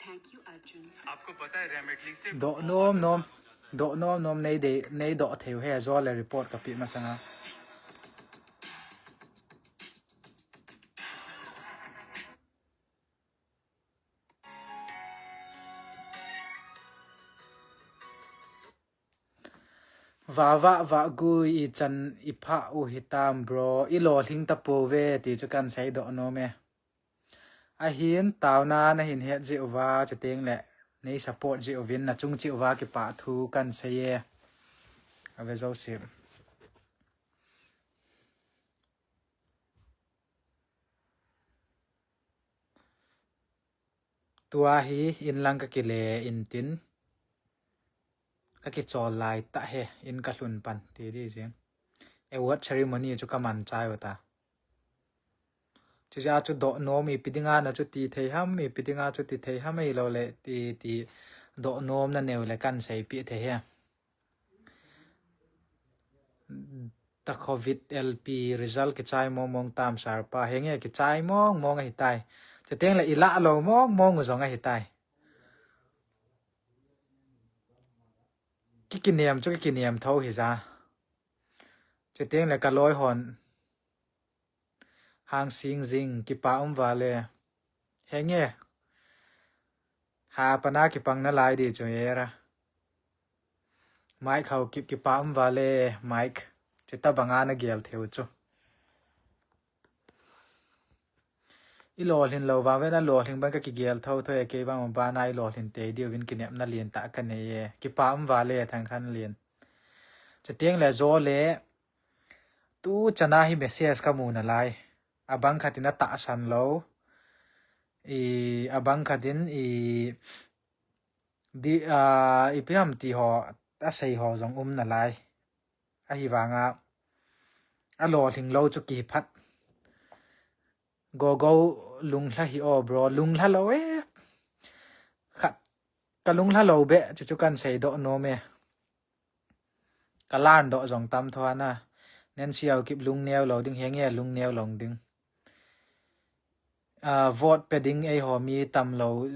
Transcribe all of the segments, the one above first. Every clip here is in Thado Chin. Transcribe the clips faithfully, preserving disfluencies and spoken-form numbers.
Thank you, Arjun. आपको पता है, रेमेडली से doh बहुत nom nom आसान हो जाता है। Doh nom nom nei de, nei doh thei u he, jo le report ka pi masanga. Vava va gui i chan i pha u hitam bro, i lolhing ta po ve ti chu kan sei doh nom e. Ahin tauna na hin het ji uva, chuteng le nei support ji uvin, na chung chi uva kipa thu kan sei e. Ave jo si. Tua hi in lang ka kile in tin, ka kichol lai ta he, in ka lhun pan, ti di jing. Award ceremony chu ka man chai u ta. Chuja chu doh nom ipi dinga na chu ti thei ham, ipi dinga chu ti thei ham ei lo le, ti, ti doh nom na neu le kan sei pi thei he. Ta covid L P result kichai mong mong tam sar pa. Henge kichai mong mong ahi tai. Chuteng le i la lo mong mong u jong ahi tai. Ki kinem chu ki kinem tho hi ja. Chuteng le ka loi hon. Hang sing jing kipa um vale. Henge. Ha pana kipang na lai di chu era. Mike hau kip kipa um vale, Mike. Chita banga na gel theu chu. I lolhin lo vang ve na lolhin bang ka kigel tho tho e kei bang ba na i lolhin te diu vin kinepna lien ta ka nei e. Kipa um vale thang khan lien. Chuteng le jo le tu chana hi message ka mu na lai. Abang khatin a tahsan lo. I abang khatin i di, a, ipi ham ti ho, a sei ho jong um na lai. Ahi vanga, a lolhing lo chu ki phat. Go go lunglha hi o bro, lunglha lo e. Khat, ka lunglha lo be, chu chu kan sei doh nom e. Ka lan doh jong tam tho ana. Nen siau kip lungneo lo ding, henge lungneo lo ding. A, vote pe ding ei ho mi tam lo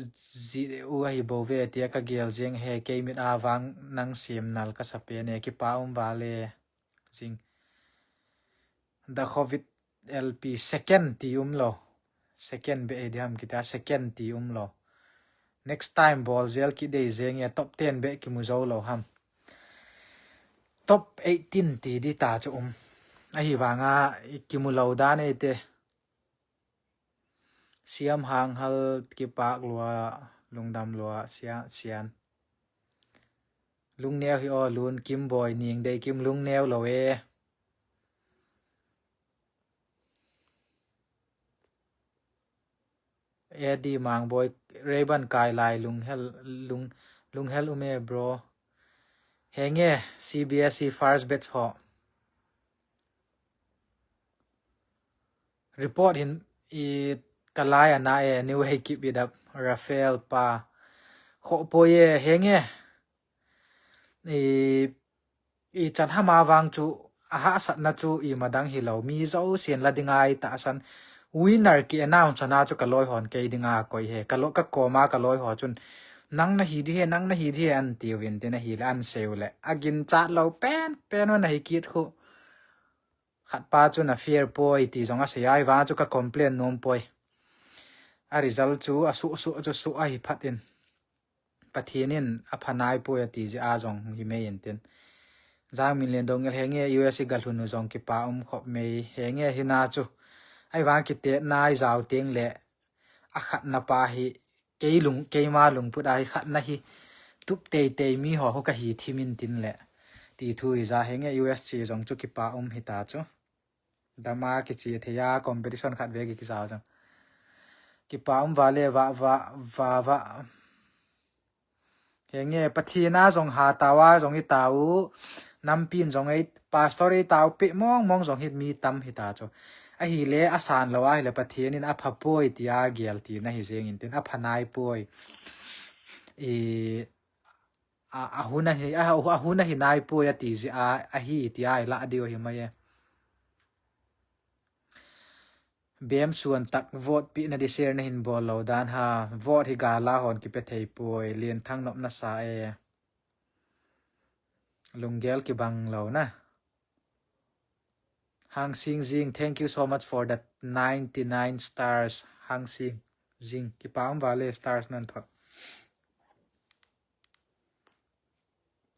ji u ahi bo ve tia ka gel jeng he kei mit a vang nang sim nal ka sa pe ne kipa um vale jing. Da covid L P second ti um lo. Second be e di ham kita second ti um lo. Next time bol jel ki dei jeng e top ten be ki mu jo lo ham. Top eighteen ti di ta chu um. Ahi vanga i ki mu lo dan ei te. Siam hang hal kipak lua, lungdam lua, sia-, sian. Lungneo hi o lun kim boi ning dei kim lungneo lo e. Eddie Mangboi, Rayban kai lai lunghel, lung, lunghel ume bro. Henge, C B S E first batch ho. Report hin i kalai ana e, anyway, keep it up, Rafael pa. Kho po ye, henge. I, i chan hama vang chu, a hahsatna chu, i madang hi lo, mi zo sien la dinga i tahsan. Winner ki announce ana chu ka loi hon kei dinga koi he. Ka lo, ka koma ka loi ho chun. Nang na hi di he, nang na hi di he, an ti uvin tin ahi le, an sei u le. A ginchat lo pen, pen u na hi kit khu. Khat pa chun a fair poi ti jong a sei ai vang chu ka complain nom poi. A result chu a suh suh chu suh ahi phat in. Pathen in a phanai poi a ti jeh a jong hi mei in tin. Jangminlen Doungel henge U S i galhun u jong kipa um khop mei henge hina chu. Ai vang kitetna i jao teng le a khatna pa hi kei lung, keima lungput a hi khatna hi tup teitei mi ho khu kahi thim in tin le. Ti thu hi ja henge, U S che jong chu kipa um hita chu. Dama kiche thei a competition khat ve ki kija jong. Kipa um vale va, va, va, va. Henge, Pathen a jong hatau a jong itau, nampin jong ei, pastor itau peh mong mong jong hi mi tam hita chu. Ahile, asan lou ahile, Pathen in apha poi tia gel tina hi jeng in tin, apha nai poi. I, a, ahun ahi, a, ahun ahi nai poi ati jeh a, ahi tia i la diu hi mai e. Bem suan tak vote pina di share nahin bol lou dan ha. Vote hi gala hon kipe thei poi. Lian Thang nopna sa e. Lunggel kibang lou na. Hang Sing Jing, thank you so much for the ninety-nine stars. Hang Sing Jing, kipa um vale stars nan thot.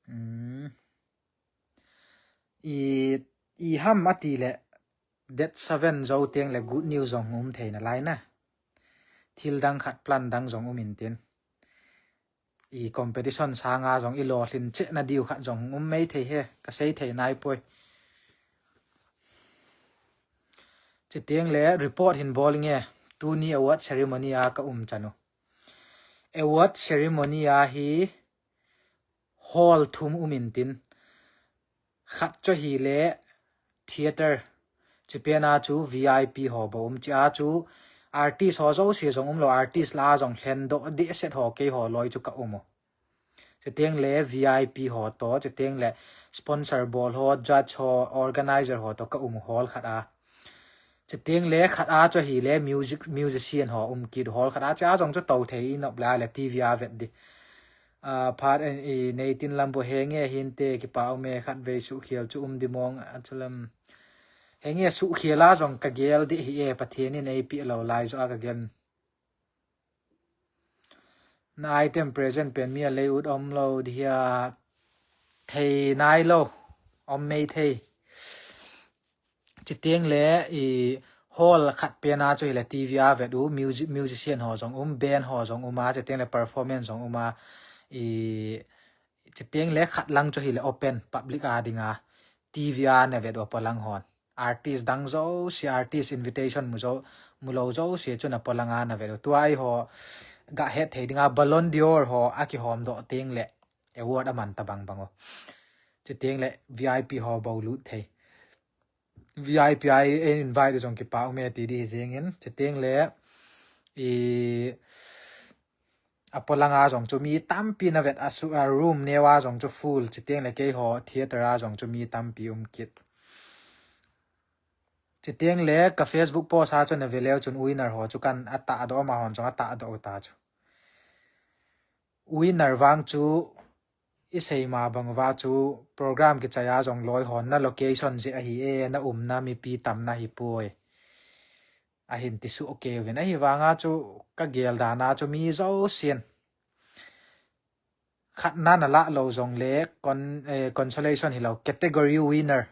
Hmm. I, i ham ati le, date seven jou teng le good news jong um thei nalai na. Thil dang khat plan dang jong um in tin. I competition sanga jong i lolhin cheh na diu khat jong um mai thei he, ka sei thei nai poi. Chuteng le report hin bol nge, tuni award ceremony a ka um chan u. Award ceremony a hi hall thum um in tin. Khat chu ahile theater. Chupet a chu V I P ho bou um, chia chu artist ho jouse jong um lou, artist la jong lhen doh deh set ho kei ho loi chu ka um u. Chuteng le V I P ho to, chuteng le sponsor bol ho, judge ho, organizer ho to ka um u hall khat a. Chuteng le khat a chu ahile music, musician ho um kit hall khat a, chia jong chu to thei i nop lai le T V a vet di. A, phat en i nei tin lam bu henge hinte kipa um e, khat vei suhkhel chu um di mong a chu lam. Henge suhkhel a jong ka gel di hi e, Pathen in ei pe lou lai jo a ka gen. Na item present pen mi a lei ut um lou di hia, thei nai lou, um mai thei. Chuteng le i hall khat pen a chu hile T V a vet u, music, musician ho jong um, band ho jong um a, chuteng le performance jong um a, i chuteng le khat lang chu hile open public a dinga T V a na vet u apolang hon. Artist dang jouse, artist invitation mu jou, mu lou jouse chun apolang a na vet u. Tua eiho ga het thei dinga Ballon d'Or ho a kihom doh teng le award aman ta bang bang u. Chuteng le V I P ho bou lut thei. V I P a i invite jong kipa um e ti di hi jeng in. Chuteng le i apolang a jong chu mi tampi na vet a su, a room neo a jong chu full. Chuteng le kei ho theater a jong chu mi tampi um kit. Chuteng le ka Facebook post a chu na ve leu chun winner ho chu kan a tahdoh, ama hon jong a tahdoh u ta chu. Winner vang chu i sei ma bang uva chu program kichai a jong loi hon na location jeh ahi e, na umna mipi tamna hi poi. Ahin ti suh kei uvin. Ahivanga chu ka gel dan a chu mi jousen khatna na lah lou jong le con-, eh, consolation hilou, category winner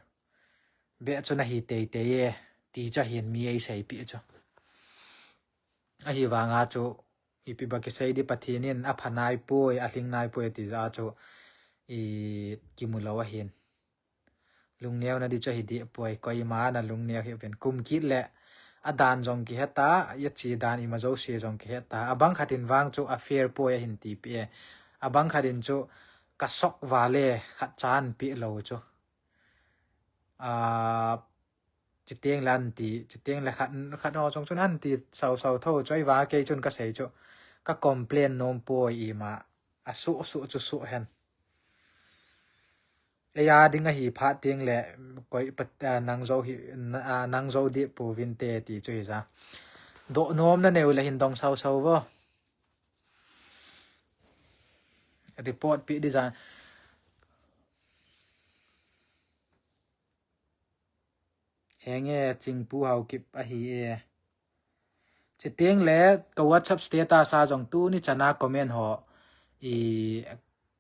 beh chu na hi teitei e, ti chu ahin mi ei seipeh chu. Ahivanga chu ipi ba kisei di, Pathen in apha nai poi, alhing nai poi ti jeh a chu i kimu lou ahin. Lungneo na di chu ahi di poi, koima na lungneo hih uvin. Kum kit le adan jong kihe ta, i che dan ima jouse jong kihe ta. Abang khat in vang chu a fair poi ahin ti peh e. Abang khat in chu ka sok vale khat chan peh lou chu. A, chuteng le an ti, chuteng le khat, khat ho jong chun an ti sau sau tho chu, ahivang kei chun ka sei chu. Ka complain nom poi ima, a suh suh chu suh hen. Eia ding ahi phat teng le koi pat, a, nang jou hi, na, a, nang jou di pouvin te ti chu hi ja. Doh nom na neu le hin dong sau sau vo. Report peh di ja. Henge Chingpu Haokip ahi e. Chuteng le ka WhatsApp status a jong tuni chana comment ho i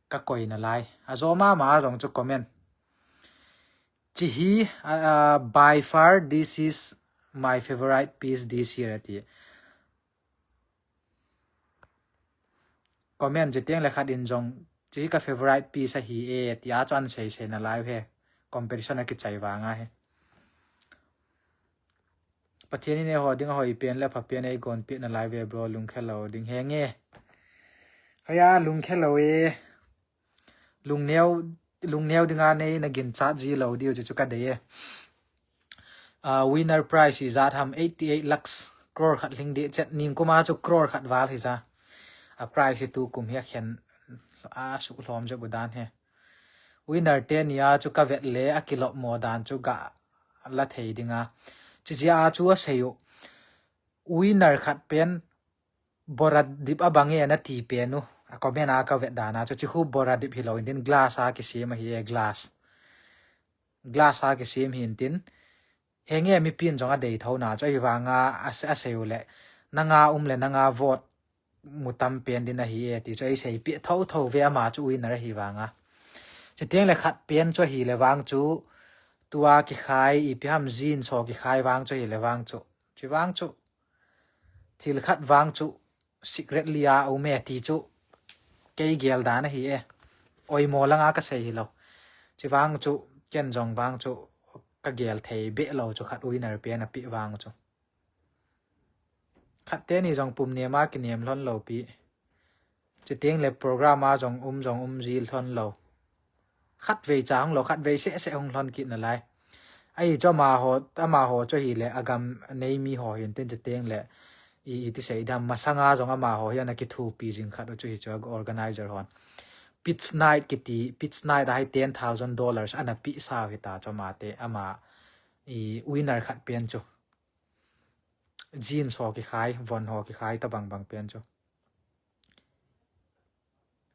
ka koi nalai. Ajo mama a jong chu comment. Chi hi, a, a, by far this is my favorite piece this year ati. comment chi teng le khat in jong, chi ka favorite piece ahi e, tia chu an sei sei nalai u he. Competition a kichai vang a he. Pathian in eiho ding a hoi pen le pha pen eigon pi nalai ve bro, lungkhe lou ding he nge. Hoiya, lungkhe lou e. Lungneo, lungneo dinga nei na ginchat ji lou diu chu chu ka dei e. Ah, winner prize hi jat ham eighty eight lakhs, crore khat lhing di chet, ningkuma chu crore khat val hi ja. A prize hi tukum hi a khen a suhlhom jep u dan he. Winner te nia chu ka vet le a kilop mo dan chu ga la thei dinga. Chi jia chu a sei u. Winner khat pen boradip a bang e na ti pen u. A comment a ka vet dan a chu chi khu boradip hi lou in tin glass a kisem ahi e, glass. Glass a kisem hi in tin. He nge mi pin jong a dei tho na chu ahi vang a, a se, a sei u le. Nanga um le nanga vote mu tam pen din ahi e ti chu ei sei pi tho tho ve ama chu winner ahi vang a. Chi teng le khat pen chu ahi le vang chu tua kikhai ipi ham jin so kikhai vang chu ahi le vang chu. Chi vang chu. Thil khat vang chu secretly a um e ti chu kei gel dan ahi e. Oimo langa ka sei hi lou. Chi vang chu ken jong vang chu ka gel thei be lou chu khat winner pen a pi vang chu. Khat te ni jong pum nem a kinem lhon lou pi. Chi teng le program a jong um jong um ji lhon lou. Khat vei cha hung lou, khat vei se se hung lhon kit nalai. Ahi chu amaho, amaho chu ahi le a gam nei mi ho hin tin chi teng le i, i ti sei dam masanga jong amaho hi ana kithupi jing khat u chu hi chu organizer hon. Pitch night kiti, pitch night a hi ten thousand dollars ana pi sa u hi ta chu ama te, ama i winner khat pen chu. Jin so kikhai, von ho kikhai ta bang bang pen chu.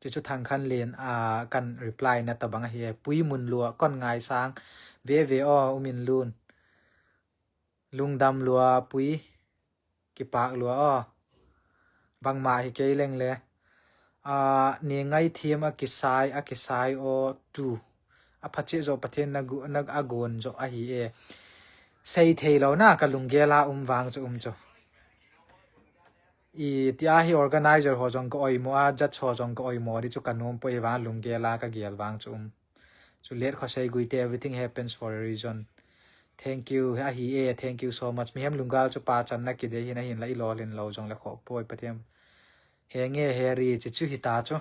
Chi chu Thangkhanlen a kan reply na ta bang ahi e. Pui mun lua kon ngai sang. Ve ve o umin lun. Lungdam lua pui. Kipak lua o. Bangma hi kei leng le. A, ni ngai thiam a kisai, a kisai o tu. A phache jo Pathen na gu, na a gon jo ahi e. Sei thei lou na ka lunggel a um vang chu um chu. I tia hi organizer ho jong ka oimo a, judge ho jong ka oimo di chu ka nom poi vang lunggel a ka gel vang chu um. Chu let kho sei guite, everything happens for a reason. Thank you, ahi e, thank you so much. Mihem lunggal chu pachanna kidei hin ahin la i lolhin lou jong le kho poi Pathen. He nge he ri chi chu hi ta chu.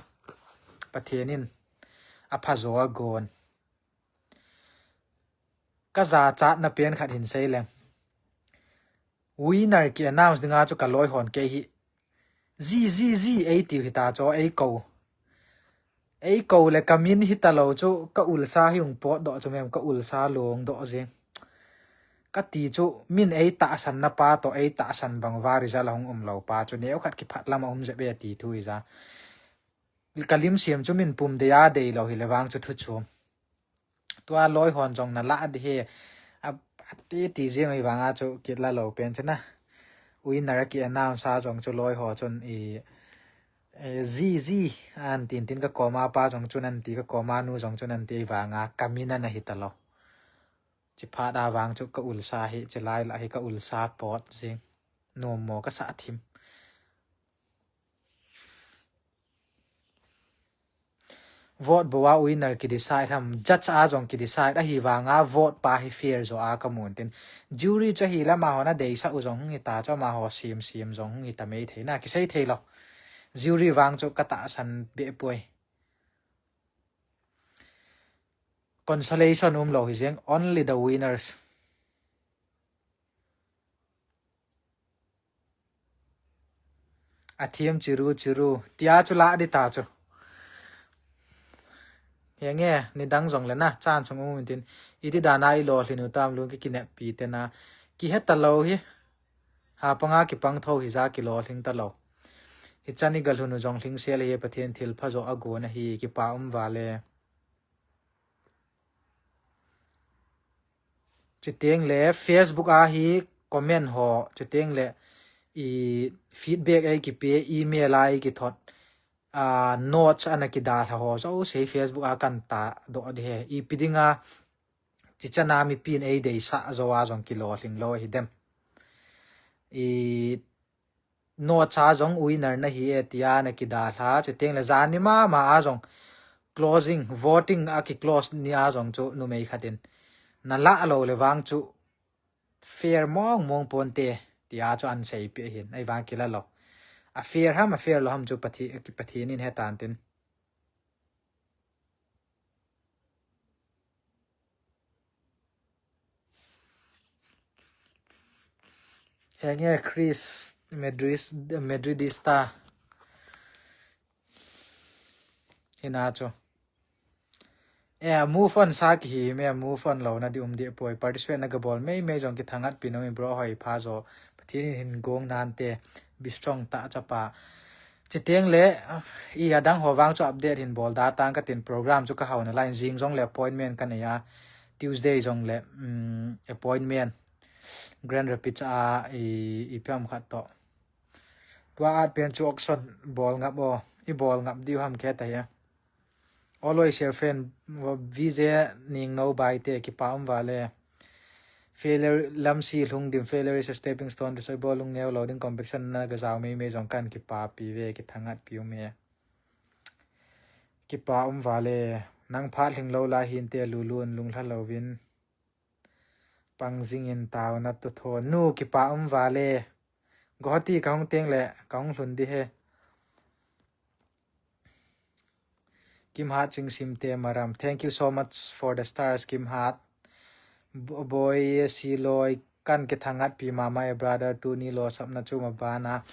Pathen in a pha jo a gon. Ka jachatna pen khat hin sei leng. Winner ki announce dinga chu ka loi hon kei hi. Ji, ji, ji, ei tiu hi ta chu, ei ko. Ei ko le ka min hi ta lou chu, ka ulsa hi hung pot doh chu mem, ka ulsa long doh jing. Ka ti chu, min ei tahsan na pa to, ei tahsan bang va result a hung um lou pa chu, neo khat kiphat lam a um jep e ti thu hi ja. Ka lim siam chu min pum dei a dei lou hi le vang chu thu chom. Tua loi hon jong na la di he. A, a ti ti jing hi vang a chu kit la lou pen chu na. Winner a ki announce a jong chu loi ho chun i, e, ji, ji, an tin tin ka koma pa jong chun an ti ka koma nu jong chun an ti vang a ka min ana hi ta lou. Chi phat a vang chu ka ulsa hi, chi lai la hi ka ulsa pot jing. Nom mo ka sa thim. Vote bou a winner ki decide ham, judge a jong ki decide, ahi vang a vote pa hi fair jo a ka mun tin. Jury chu hi lama hon a deisah u jong hung hi ta chu amaho sim sim jong hung hi ta mei thei na, ki sei thei lou. Jury vang chu ka tahsan be poi. Consolation um lou hi jeng, only the winners. A thiam chiru chiru. Tia chu la di ta chu. He nge, ni dang jong le na, chan chung um tin. I ti dan a i lolhin u tam lung ki kinep pi te na. Ki he ta lou hi. Ha panga ki pang tho hi ja ki lolhing ta lou. Hi chan i ga lhun u jong hling sel hi Pathen thil pha jo a gon ahi ki pa um va le. Chuteng le Facebook a hi comment ho, chuteng le i feedback ei kipe, email a ei kithot, a, notes ana kidalha ho, jouse Facebook a kan ta doh di he. Ipi dinga, chi chan a mipin ei deisah jo a jong kilolhing lou hi dem. I nocha jong winner nahi e tia na kidalha, chuteng le jani mama a jong closing, voting a ki close ni a jong chu numei khat in na la lou le vang chu fair mong mong ponte tia chu an seipeh hin, ahivang kila lou. A fair ham, a fair lou ham chu Pathen, Pathen in hetan tin. Henge Chris Madris-, Madridista. Hina chu. E, move on sa kihi me, move on louna di um di poi. Participate na gabol mei mei jong kithangatpi nom in bro, hoipha jo. Pathen in hin gong nante, be strong ta chapa. Chuteng le, i adang ho vang chu update hin bol da tang katin, program chu kahou nalai in, jing jong le appointment kanei a, Tuesday jong le, um, appointment Grand Rapids a i, ipi ham khat toh. Tua at pen chu auction bol ngap o, i bol ngap diu ham khe ta hi. Always your friend, V J Ningno Baite, kipa um vale. Failure, Lamsi Lhungdim, failure is a stepping stone to success, lungneo lou ding, competition na gajao mei mei jong kan kipapi ve, kithangatpi u me. Kipa um vale, nang phat lhing lou lai hinte, lulun lunglha louvin. Pang jing in tauna to tho. Nu, kipa um vale. Guwahati kahung teng le, kahung lhun di he. Kimhat Chingsimte Maram. Thank you so much for the stars, Kimhat. Bo-, Boy Siloi, kan kithangatpi mama e brother, tuni losapna chu mabana.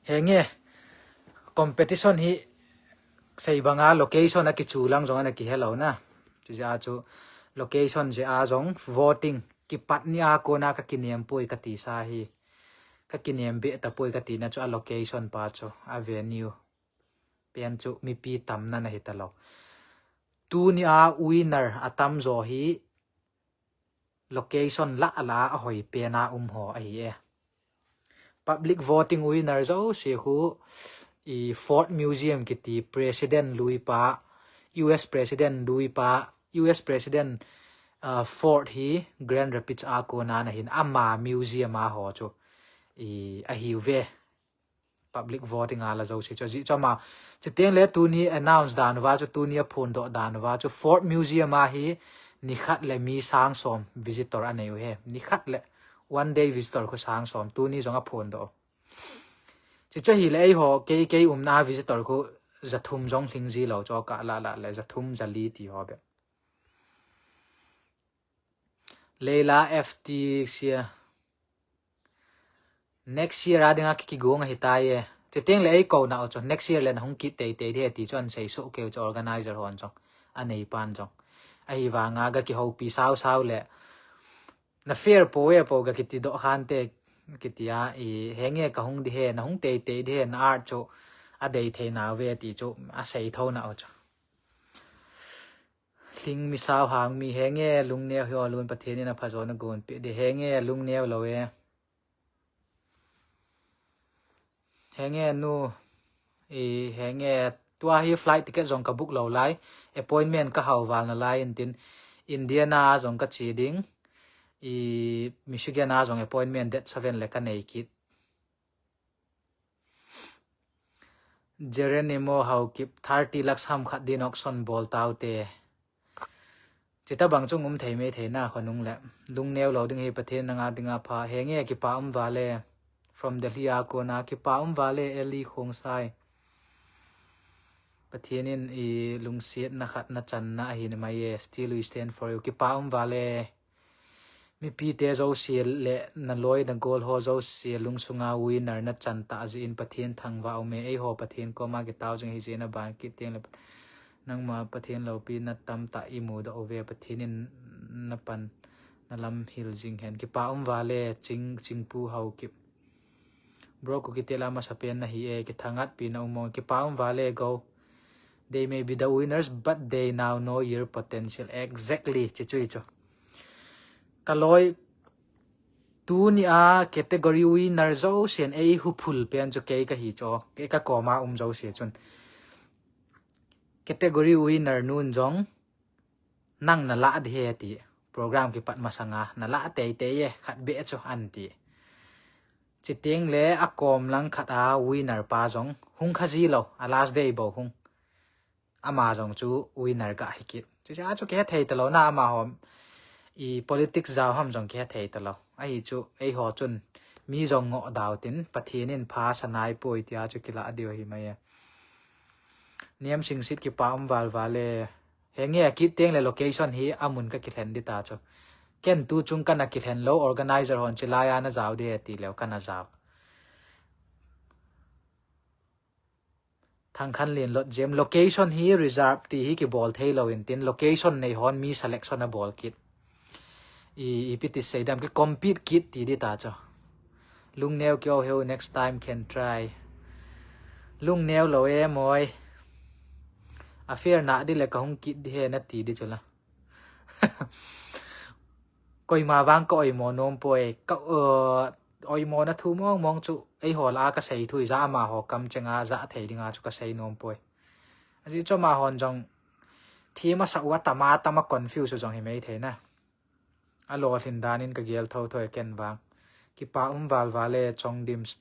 Henge, competition hi sei banga location a kichu lang jong ana kihe lou na. Chu jeh a chu location jeh a jong voting kipat ni a kona ka kinem poi kati sa hi. Ka kinem be ta poi kati na chu a location pa chu, a venue. Pen chu mipi tamna na hita lou. Tuni a winner atam jo hi location la la a hoi pen a um ho ahi e. Public voting winner jouse khu i Ford Museum kiti President lui pa, U S President lui pa, U S President, uh, Ford hi Grand Rapids a kona na hin ama museum a ho chu i ahiuve. Public voting a la jouse chu. Ajeh chu ama, chuteng le tuni announce dan uva chu, tuni a phondoh dan uva chu, Ford Museum a hi nikhat le mi sang som visitor anei u he. Nikhat le one day visitor khu sang som, tuni jong a phondoh. Chuche chu ahile eiho, kei, kei umna visitor khu ja thum jong lhing ji lou chu, ka la la le ja thum ja li ti ho be. Leila F T sia. Next year a dinga ki, kigong ahi tai e. Chuteng le eikou nau chu next year le na hung kit tei tei di he ti chu an sei soh keu chu organizer hon jong. Anei pan jong. Ahivanga ga kihoupi sau sau le. Na fair po e po ga kiti doh khante kiti a i henge ka hung di he, na hung tei tei di he, na art chu a dei thei nau ve ti chu a sei tho nau chu. Lhing mi sau hang mi henge lungneo hi olun Pathen in a phajo na gon pe di henge lungneo lou e. Henge nu, i henge tua hi flight ticket jong ka book lou lai, appointment ka hau val nalai in tin Indiana a jong ka che ding, i Michigan a jong appointment date seven le ka nei kit. Jerenimo Haokip, thirty lakhs ham khat din auction bol taute. Chuti bang chung um thei mei thei na khonung le. Lungneo lou ding hi Pathen nanga dinga pha. Henge kipa um vale. From Delhi a kona kipa um vale Eli Khongsai. Pathen in i lungsiatna khat na channa ahi ni mai e. Still we stand for you. Kipa um vale. Mipite jouse le na loi na gol ho jouse lungsunga winner na chan ta jeh in Pathen thangvah um e, eiho Pathen koma kitao jing hi jeh in a ban kit teng le nangma Pathen loupina tamtah i mudoh uve, Pathen in na pan na lam hil jing hen. Kipa um vale Ching, Chingpu Haokip. Bro, Kukite la masa pen na hi e, kithangatpi na um o, kipa um vale go. They may be the winners, but they now know your potential. Exactly, chuche chu. Ka loi, tuni a category winner jousen ei huphul pen chu kei ka hi chu, kei ka koma um jouse chun. Category winner nun jong, nang na la di he ti. Program kipat masanga, na la tei tei e, khat beh chu an ti. Chuteng le akom lang khat a winner pa jong hung kha ji lou, a last day bou hung. Ama jong chu winner ga hi kit. Chuche a chu kihethei talou na, amaho i politics jao ham jong kihethei talou. Ahi chu eiho chun mi jong ngoh dau tin, Pathen in pha sa nai poi tia chu kilah diu ahi mai e. Niam Singsit, kipa um val val e. Henge, akit teng le location hi amun kakilhen ding ta chu. Ken tu chung kana kilhen lou, organizer hon chilai a najao ding e tileu kana jao. Thangkhanlien Lotjem, location hi reserve ti hi kibol thei lou in tin, location nei hon mi selection abol kit. I, ipi ti sei dam, ki compete kit ti ding ta chu. Lungneo keo heu, next time can try. Lungneo lou e moi. A fair na ding le kahung kit ding ahi nati ding chu la. Koima vang ka oimo nom poi. Ka, uh, oimo na thu mong mong chu eiho lah a kasei thu hija, amaho kamcheng a ja thei ding a chu kasei nom poi. Ajeh chu amahon jong thim asah u atama tama confuse u jong hi mai thei na. Alolhin dan in kagel thotho e ken vang. Kipa um val val e Chongdims.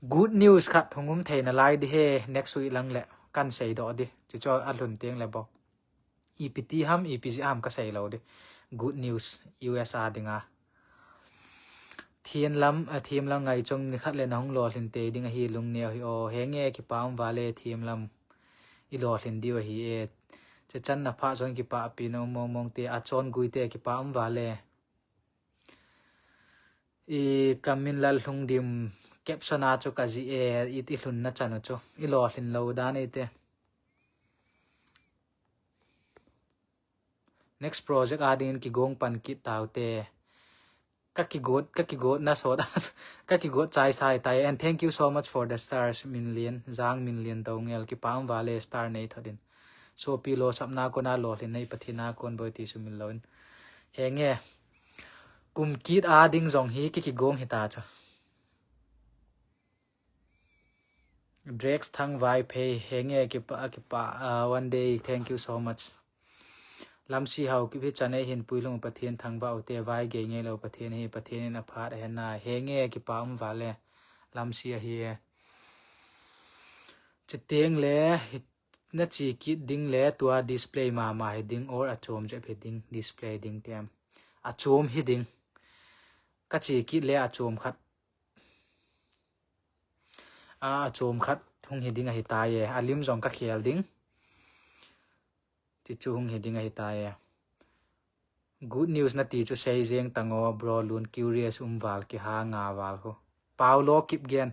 Good news khat hung um thei nalai ding ahi next week lang le, kan seidoh ding. Chuche chu alhun teng le bou. Ipi ti ham, ipi jeh ham kasei lou ding. Good news, U S a ding a. Thienlam, a Thiemlam Ngaichong, nikhat le nahung lolhin tei ding ahi, Lungneo hi o. Henge, kipa um val e Thiemlam. I lolhin diu ahi e. Chechan na pha jong kipahpi na um mong mong te, Achon Guite, kipa um val e. I Kaminlal Lhungdim, caption a chu kajih e, i, i lhunna chan u chu. I lolhin lou dan e te. Next project a ding in kigong pan kit tau te. Ka kigot, ka kigot na sot, ka kigot chai sai tai. And thank you so much for the stars, Minlian, Jang Minlian Doungel, kipa um val e star nei thot in. Sopi losapna kona lolhin nei Pathen a kon boi ti sumil lou in. Henge, kum kit a ding jong hi ki kigong hi ta chu. Drex Thang Vaiphei, henge kipa, kipa, uh, one day, thank you so much. Lamsi Haokip, hichan ei hin puilhung Pathen thangvah u te, vai gei ngei lou Pathen hi, Pathen in aphat ahen na, henge kipa um val e, Lamsi ahi e. Chuteng le, hi, nache kit ding le, tua display mama hi ding, or achom jep hi ding, display ding tem. Achom hi ding. Kache kit le, achom khat. A, achom khat hung hi ding ahi tai e. Alim jong kakhel ding. Ti chu hung hi ding ahi tai e. Good news nati chu sei jeng tang o, bro Lun, curious um val, kiha nga val khu. Paulo Kipgen.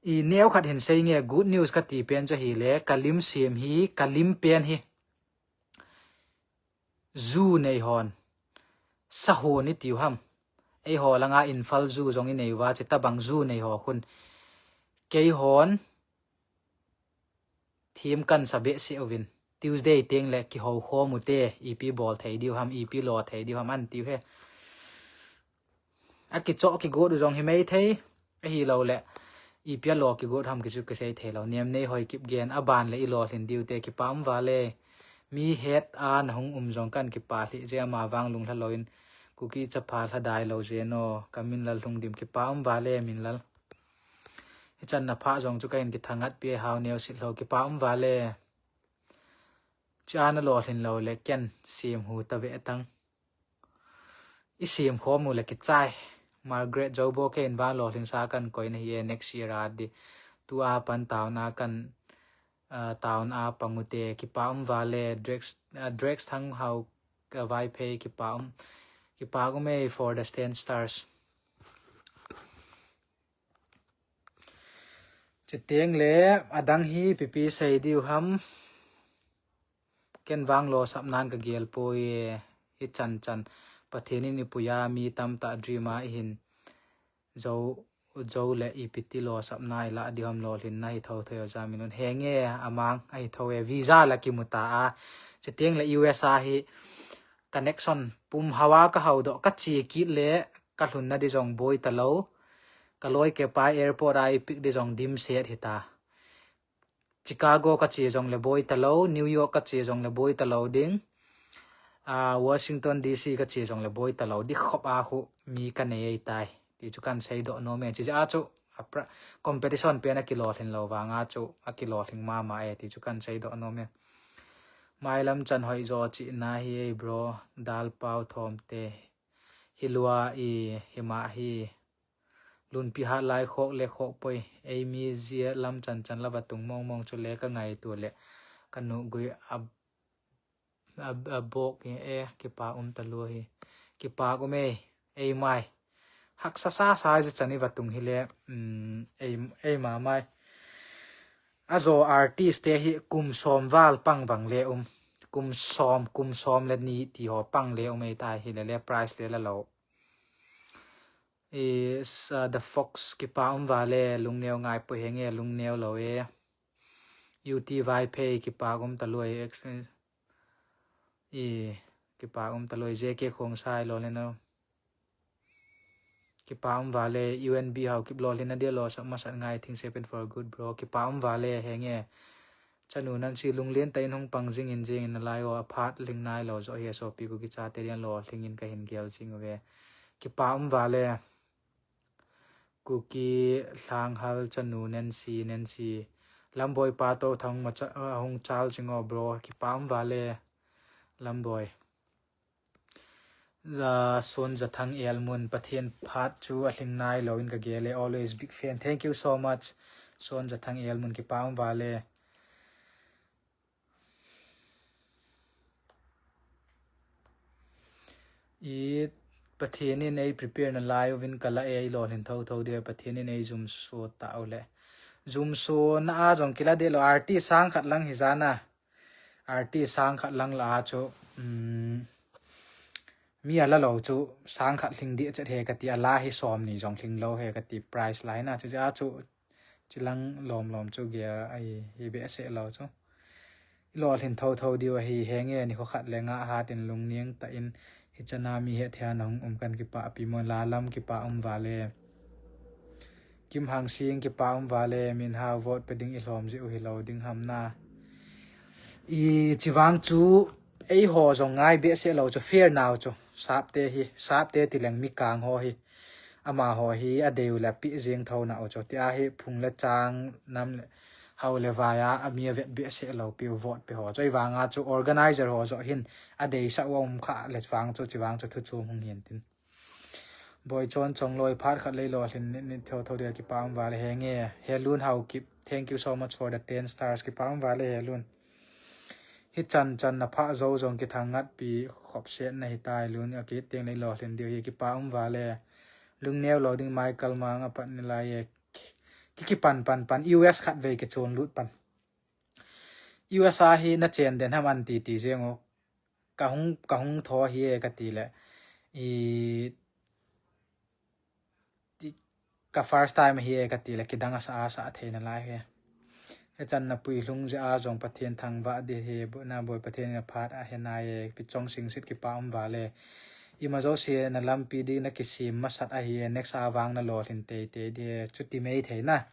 I neo khat hin sei nge, good news kati pen chu ahile, kalim sem hi, kalim pen hi. Ju nei hon. Sahon i tiu ham. Eiho langa Imphal ju jong i nei uva, chuti tabang ju nei ho khun. Keihon. Thim kan sa behseh uvin. Tuesday teng le kihou khom u te, ipi bol thei diu ham, ipi lo thei diu ham, an tiu he. Akichoh kigot u jong hi mai thei, ahilou le, ipi a lo kigot ham kichu kisei thei lou. Niamneihoi Kipgen, aban le i lolhin diu te, kipa um val e. Mi het a nahung um jong kan kipa lheh je, ama vang lunglha lou in, Kuki chapa lha dai lou je no, Kaminlal Lhungdim, kipa um val e, Minlal. Hichan na pha jong chu kahin kithangat pi e, Haoneo Sitlhou, kipa um val e. Chia na lolhin lou le ken sem hu ta ve tang. I sem khom u le kichai. Margaret Jobo, kei in vang lolhin sa kan koi na hi e, next year a di. Tua pan tauna kan, ah, tauna pang u te, kipa um val e, Drex, ah, Drex Thanghao, ka Vaiphei, kipa um. Kipa um e for the ten stars. Chuteng le, adang hi pipi sei diu ham. Ken vang losap nan kagel poi e, hichan chan. Pathen in i puiya mi tamtah dream a i hin jou, jou le ipi ti losapna i lah diu ham, lolhinna hi tho thei o, Jaminun. Henge, amang ahi tho e, visa la kimu ta a. Chuteng le U S a hi connection pum hao a kahao doh, kache kit le kalhunna di jong boi talou. Kaloi kepa airport a i pick di jong dimset hita. Chicago kache jong le boi talou, New York kache jong le boi talou ding. Ah, Washington D C kache jong le boi talou, di khop a khu mi kanei ei tai. Ti chu kan seidoh nom e. Chijeh a chu a pra-, competition pen akilolhin lou vanga chu akilolhing mama e ti chu kan seidoh nom e. Mailam chan hoijo chihna hi ei bro, dal pao thomte. Hilua i hima hi. Lunpi hat lai khok le khok poi. Ei mi jia lam chan chan la vatung mong mong chu le ka ngaito le ka nugui a, a, a bok hi e, kipa um talou hi. Kipa um e, ei mai. Haksa sa sa ja chan i vatung hi le, um, ei, ei ma mai. Ajo artist te hi kum som val pang vang le um. Kum som, kum som le ni ti ho pang le um ei tai hi le le price le la lou. Is, uh, The Fox, kipa um vale, lungneo ngai poi henge, lungneo lou e. U T Vaiphei, kipa um talou e, expense. I, kipa um talou e, J K Khongsai lou le no. Kipa um vale, U N B Haokip lou le na dia lou, sa masat ngai thing seven for good, bro. Kipa um vale, henge. Chanu Nancy lunglen tah in hung pang jing in jing in nalai o, aphat ling nai lou jo hi, sopi Kuki chate dian lolhing in kahin gel jing uve. Kipa um vale. Kuki Lhanghal chanu Nancy, Nancy. Lamboi pa to thang ma cha, ah, hung chal jing o, bro. Kipa um vale. Lamboi. Ja Son Jathang Elmun, Pathen phat chu alhing nai lou in ka gel e, always big fan. Thank you so much. Son Jathang Elmun, kipa um vale. I Pathen in ei prepare nalai uvin ka la e, ei lolhin tho tho dia, Pathen in ei jumso tau le. Jumso na a jong kila de lou, artist sang khat lang hi jana. Artist sang khat lang la a chu, um, mi ala lou chu sang khat lhing di chet he kati, ala hi som ni jong lhing lou he kati, price la hi na chu a chu chilang lom lom chu gel ahi, hi behseh lou chu. I lolhin tho tho diu ahi, henge, ni kho khat le nga hat in lungning tah in hi chana mi he thia nong um kan kipa pi mo la lam kipa um vale. Kim Hang Sing kipa um vale, min ha vote pe ding i lhom ji u hi lou ding ham na. I chivang chu ei ho jong ngai behseh lou chu fair nau chu. Sapte hi, sapte ti leng mi kang ho hi. Ama ho hi a deu le pi jing tho nau chu. Ti a hi phung le chang nam le hau le vai a, a mi a vet behseh lou pi u vote pe ho. Chu i vanga chu organizer ho jo hin a dei sa um kha le vang chu chivang chu thu chu hung hin tin. Boi Chon Chongloi phat khat lei lolhin ni, ni tho tho dia kipa um vale henge. Helun Haokip, thank you so much for the ten stars. Kipa um vale Helun. Hi chan chan na pha jo jong kithang ngat pi khop set na hi tai lun a ki teng lei lolhin diu hi kipa um vale. Lungneo lou ding Michael Mang a pat ni lai e. Ki, ki pan pan pan U S khat vei ki chon lut pan. U S a hi na chen den ham an ti ti jeng o. Ka hung, ka hung tho hi e ka ti le. I, ti, ka first time hi e ka ti le, kidang asa, asa thei nalai hi. He chan na pui lhung je a jong Pathen thangvah di hi, bu-, na boi Pathen in a phat a he nai e, pi chong sing sit kipa um vale. Ima jo si na lampi di na kisim masat ahi e, next a vang na lolhin tei tei di he, chuti mei thei na.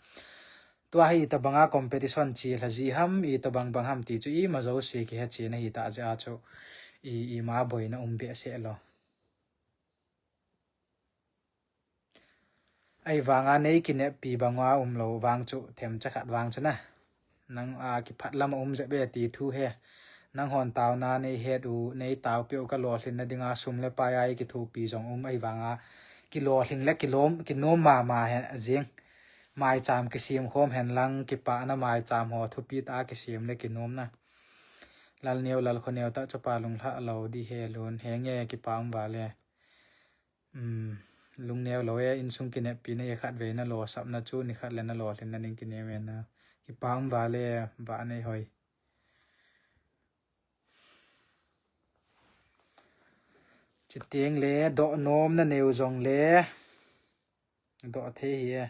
Tua hi itabanga competition chi lha ji ham, itabang bang ham ti chu ima jo si kihe chi na hi ta je a chu i, ima boina um behseh lou. Ahivanga nei kineppi banga um lou vang chu themcha khat vang chu na. Nang a kiphat lam a um jep e ti thu he. Nang hon tauna nei het u, nei tao peh u ka lolhin na dinga sum le pai a i kithopi jong um ahivanga kilolhing le kilom, kinom mama he jing. Maicham kisim khom hen lang kipana maicham ho thupi ta kisim le kinom na. Lal neo, lal kho neo ta chapa lunglha lou di he lun, henge kipa um vale. Um, lungneo lou e, insung kineppi na e khat vei na losap na chu, ni khat le na lolhin na ding kinem e na. Kipa um vale, vah nei hoi. Chiteng le, doh nom na neo jong le. Doh thei hi e.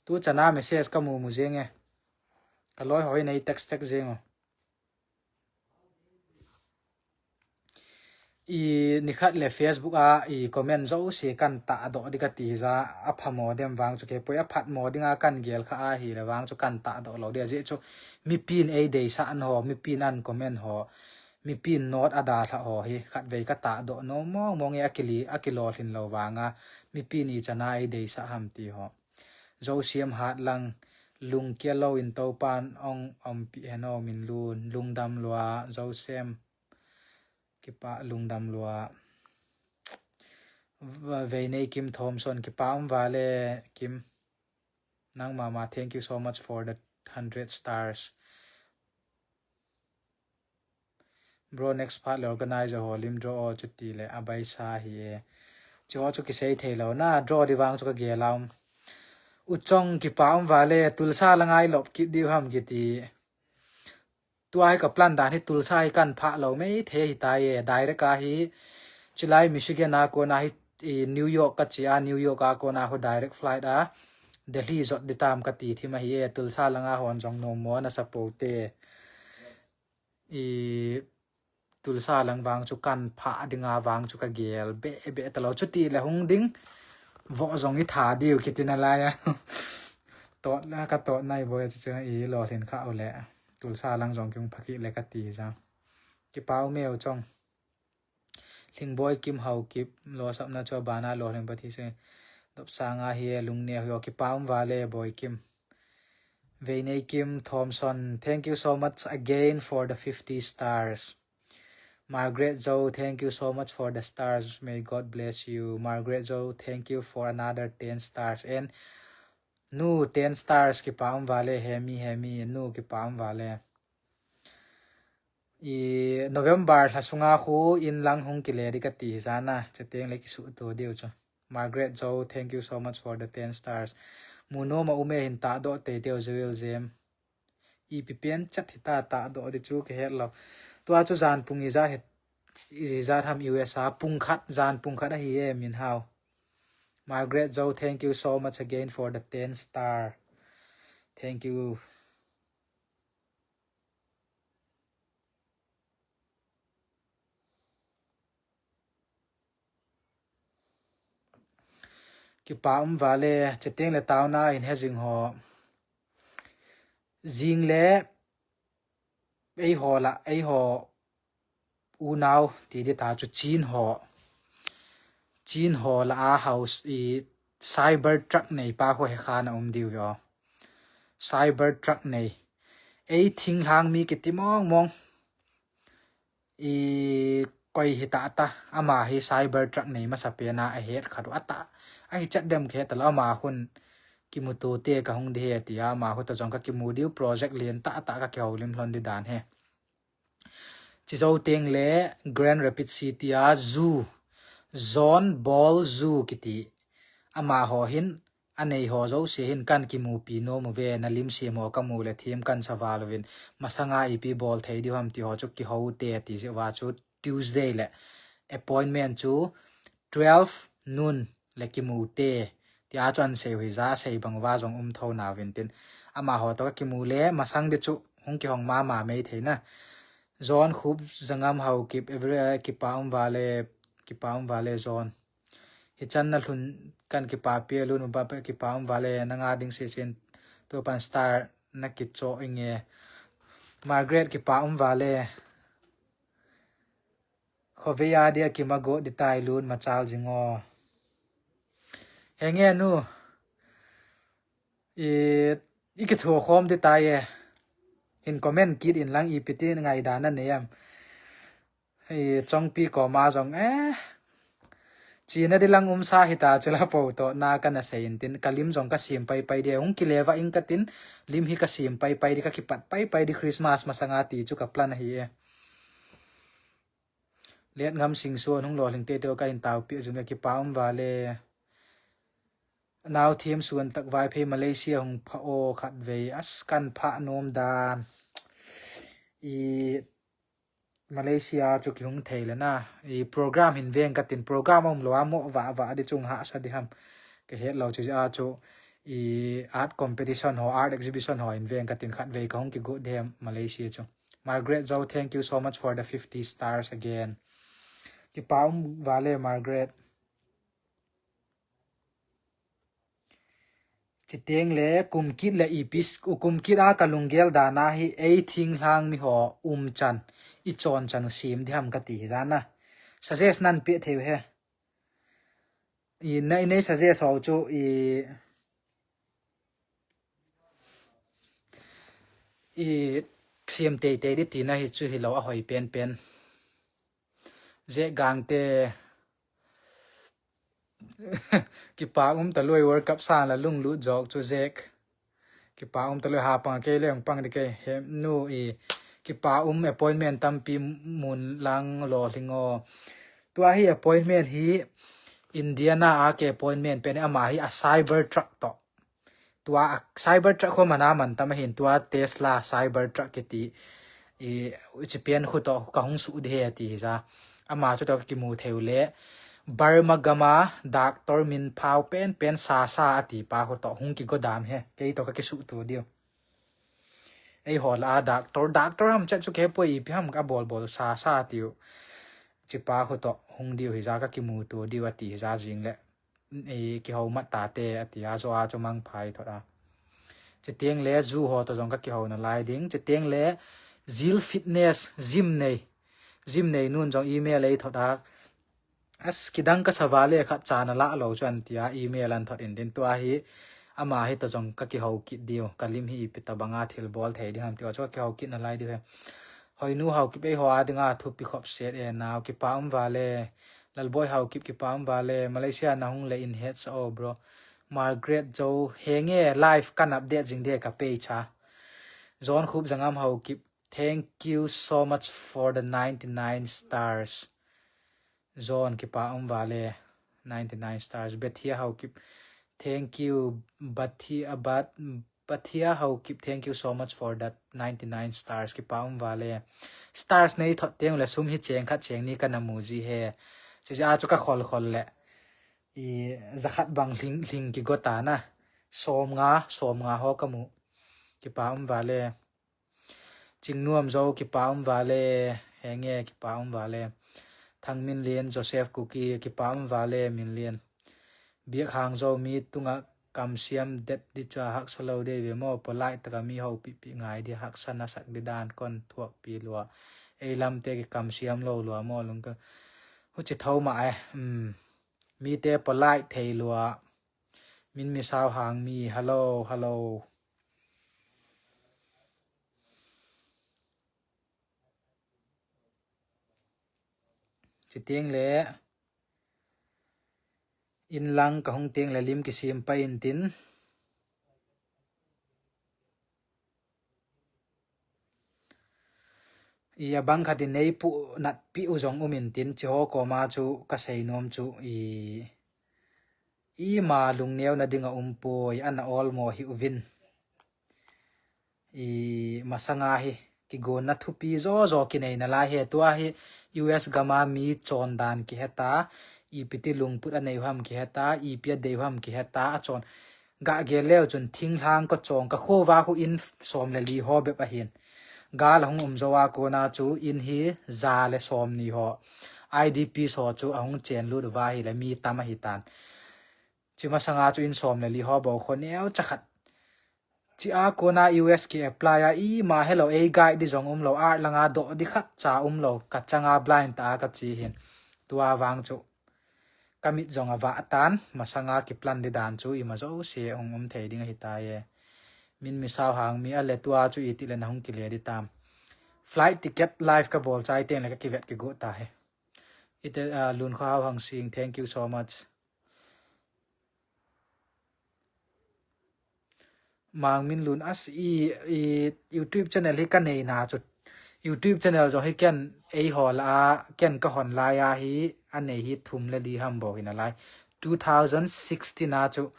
Tu chana message ka mu mu jeng e. Ka loi hoi nei text text jeng o. I nikhat le Facebook a i comment jo si kan ta doh di ka ti ja a pha mo dem vang chu ke poi a phat mo ding a kan gel kha ahi le vang chu kan ta doh lou di a je chu mi pin ei dei sa an ho, mi pin an comment ho. Mipin note adalha ho hi khatvei katahdoh nom mong mong e, akili, akilolhin lou vanga, mipin ichan a eideisah ham ti ho. Josiam Hatlang, lungkia lou in Toupan ong ompeh hen o, min lun, lungdam lua, Josiam, kipa, lungdam lua. Va-, Veinei Kim Thomson, kipa um vale, Kim. Nang mama, thank you so much for the hundred stars. Bro, next part le organizer ho lim draw o chuti le abaisa hi e. Chu ho chu kisei thei lou na, draw di vang chu kagel a um. U Chong, kipa um vale, Tulsa langa ilop kit diu ham kiti. Tua hi ka plan dan hi Tulsa hi kan phah lou maithei hitai e, direct a hi, chulai Michigan a kona hi, i New York kache a, New York a kona hu direct flight a, Delhi jot di tam kati thim ahi e, Tulsa langa hon jong nom mo nasa pou te. I Tulsa lang vang chu kan phah dinga vang chu kagel be, be talou, chuti le hung ding, vo jong itha diu kiti nalai a. Tot la katot nai boi chu chu ilolhin kha u le. Tulsa lang jong kihung phah kit le kati ja. Kipa um e U Chong. Lhingboi Kim Haokip, losapna chu abana lolhin pati se. Dopsanga hi e, lungneo hi o, kipa um vale Boi Kim. Veinei Kim Thomson, thank you so much again for the fifty stars. Margaret Zo, thank you so much for the stars. May God bless you. Margaret Zo, thank you for another ten stars. And Nu, ten stars, kipa um vale, Hemi, Hemi, Nu, kipa um vale. I November lha sunga khu in lang hung kile di kati hi jana, cheteng le kisuhto diu chu. Margaret Zo, thank you so much for the ten stars. Munom a um e, hin tahdoh teitei o, Joel Jem. Ipi pen chat hita tahdoh di chu kahet lou. Tua chu jan pung ijat het, ijat ham U S A, pung khat, jan pung khat ahi e, Min Hao. Margaret Zo, thank you so much again for the ten star. Thank you. Kipa um vale, cheteng le taona hin he jing ho. Jing le, eiho la, eiho unau ti di ta chu Chin ho. Chin ho la a house i Cybertruck nei pa ho he kha na um diu yo. Cybertruck nei. Ei thinglhang mi kiti mong mong. I koi hita ta, ama hi Cybertruck nei masa pen a ahet khat u ata. Ahi chat dem kahet lou, ama hun kimuto te kahung di he tia, ama hu ta jong kakimu diu, project lien tah tah kakihoulim lhon di dan he. Chi jou teng le Grand Rapids City a zoo, John Ball Zoo kiti. Ama ho hin, anei ho jouse hin kan kimupi nom uve, na lim sem ho kamu le thim kan sa val uvin. Masanga ipi bol thei diu ham ti ho chu kihou te ti jeh uva chu Tuesday le appointment chu twelve noon le kimu te. Tia chu an sei u hi ja, sei bang uva jong um tho nauvin tin. Ama ho to kakimu le masang di chu hung kihong mama mai thei na. John Khup Zangam Haokip, every, eh, kipa um vale, kipa um vale John. Hichan na lhun kan kipa pi lun upa pe kipa um vale, nanga ding sisin tu pan star na kicho inge. Margaret kipa um vale. Khovei a dia kimago di tai lun machal jing o. Henge Nu. I, i kitho khom di tai e. Hin comment kit in lang ipi ti ngaidan na nei am. I, Chongpi koma jong e. China di lang um sa hita chila po to na kana sei in tin. Ka lim jong ka sim pai pai di. Hung kile va ing katin. Lim hi ka sim pai pai di, ka kipat pai pai di Christmas masanga ti chu ka plan ahi e. Let Ngam Singson hung lolhing te teo ka hin tao pi jum e, kipa um vale. Nau thim suan tak Vaiphei Malaysia hung pha o khat vei as kan pha nom dan. I Malaysia chu kihung thei le na. I program hin veng katin, program um lou a mo va va di chung hahsa di ham. Kahet lou chu a chu i art competition ho, art exhibition ho hin veng katin khat vei kahung kigo di ham Malaysia chu. Margaret Zo, thank you so much for the fifty stars again. Kipa um vale Margaret. Chuteng le kum kit le ipi s-, u kum kit a ka lunggel dan a hi ei thinglhang mi ho umchan, i chonchan u sem ding ham kati hi jana. Suggest nan pe thei u he. I na, i nei suggest ho chu i, i sem teitei ding tina hi chu hilou a hoi penpen. Zek gang te. Kipa um talou e, World Cup sang la lunglut jok chu Zek. Kipa um talou e, ha pang kei le hung pang ding kei, hemnu i. Kipa um, appointment tampi mun lang lolhing o. Tua hi appointment hi Indiana a kei appointment pen ama hi a Cybertruck toh. Tua a Cybertruck ho mana man tam ahin, tua Tesla Cybertruck kiti. I, uchi pen khu toh ka hung su ding he ati hi ja. Ama chu toh ka kimu thei u le. Burma gam a doctor min phau penpen Sasa ati pa khu toh hung kigo dam he. Kei toh ka kisu tu diu. Eiho lah a doctor, doctor ham chet chu kei poi, ipi ham ka bol bol Sasa tiu. Chi pa khu toh hung diu hi ja, ka kimu tu diu ati hi ja jing le. I kihou mat ta te ati a, jo a chu mang phai thot a. Chuteng le ju ho toh jong ka kihou nalai ding. Chuteng le Zeal Fitness, gym nei. Gym nei nun jong email ei thot a. As kidang ka sa vale khat cha na lah lou chu an tia email an thot in din tua hi. Ama hi toh jong ka kihou kit diu. Ka lim hi ipi tabang a thil bol thei ding ham tia chu ka kihou kit nalai diu he. Hoinu Haokip eiho a dinga thupi khop set e nau, kipa um vale. Lalboi Haokip kipa um vale. Malaysia na hung le in het sa o bro. Margaret Zo, henge live kan update jing de ka page a. John Khup Jangam Haokip, thank you so much for the ninety-nine stars. John kipa um vale, ninety-nine stars. Bethia Haokip, thank you. Bathia, Bat, Bathia Haokip, thank you so much for that ninety-nine stars. Kipa um vale. Stars nei thot teng le sum hi cheng khat cheng ni ka na mu ji he. Chi a chu ka khol khol le. I, jakhat bang hling, hling kigo ta na. Som nga, som nga ho ka mu. Kipa um vale. Chingnuam Zo kipa um vale, henge kipa um vale. Thangminlien, Joseph Kuki kipa um vale, Minlien. Biak Hang Zo mi tunga kamsiam det di cha haksa lou de ve mo, polite taka mi houpi pi ngai di, haksa na sak di dan kon thuak pi lua. Ei lam te kikamsiam lou lua mo lung ka. Huchi thou ma e. Hmm. Mi te polite thei lua. Min Misao Hang mi, hello, hello. Chuteng le, in lang ka hung teng le lim kisim pai in tin. I abang khat in nei pu nat pi u jong um in tin, chi ho koma chu ka sei nom chu i, i ma lungneo na ding a um poi, ana ol mo hi uvin. I masanga hi, kigonna thupi jo jo kinei nalai he tua hi, U S gam a mi chon dan kiheta, ipi ti lungput a nei u ham kiheta, ipi a dei u ham kiheta, a chon. Ga gel leu chun thinglhang ko chong ka khuva khu in som le li ho bep ahin. Gal a hung um jo a kona chu in hi ja le som ni ho. I D P so chu a hung chen lut uva hi le mi tam ahi tan. Chi masanga chu in som le li ho bo kho neo cha khat. Chi a kona U S ki apply a i ma hello ei guide di jong um lo, art langa do di khat cha um lo, ka changa blind ta ka chi hin. Tua vang chu. Ka mit jong a vah tan, masanga ki plan di dan chu ima jouse hung um thei ding ahi tai e. Min Misao Hang mi a le tua chu iti le na hung kile di tam. Flight ticket live ka bol chai teng le ka kivet kigo ta he. Ite, ah, Lun Kho Hao Hang Sing, thank you so much. Mang Min Lun as i, i YouTube channel hi ka nei na chu. YouTube channel jong hi ken ei hol a, ken ka hon lai a hi, a nei hi thum le li ham bo hi nalai. Two thousand sixteen a chu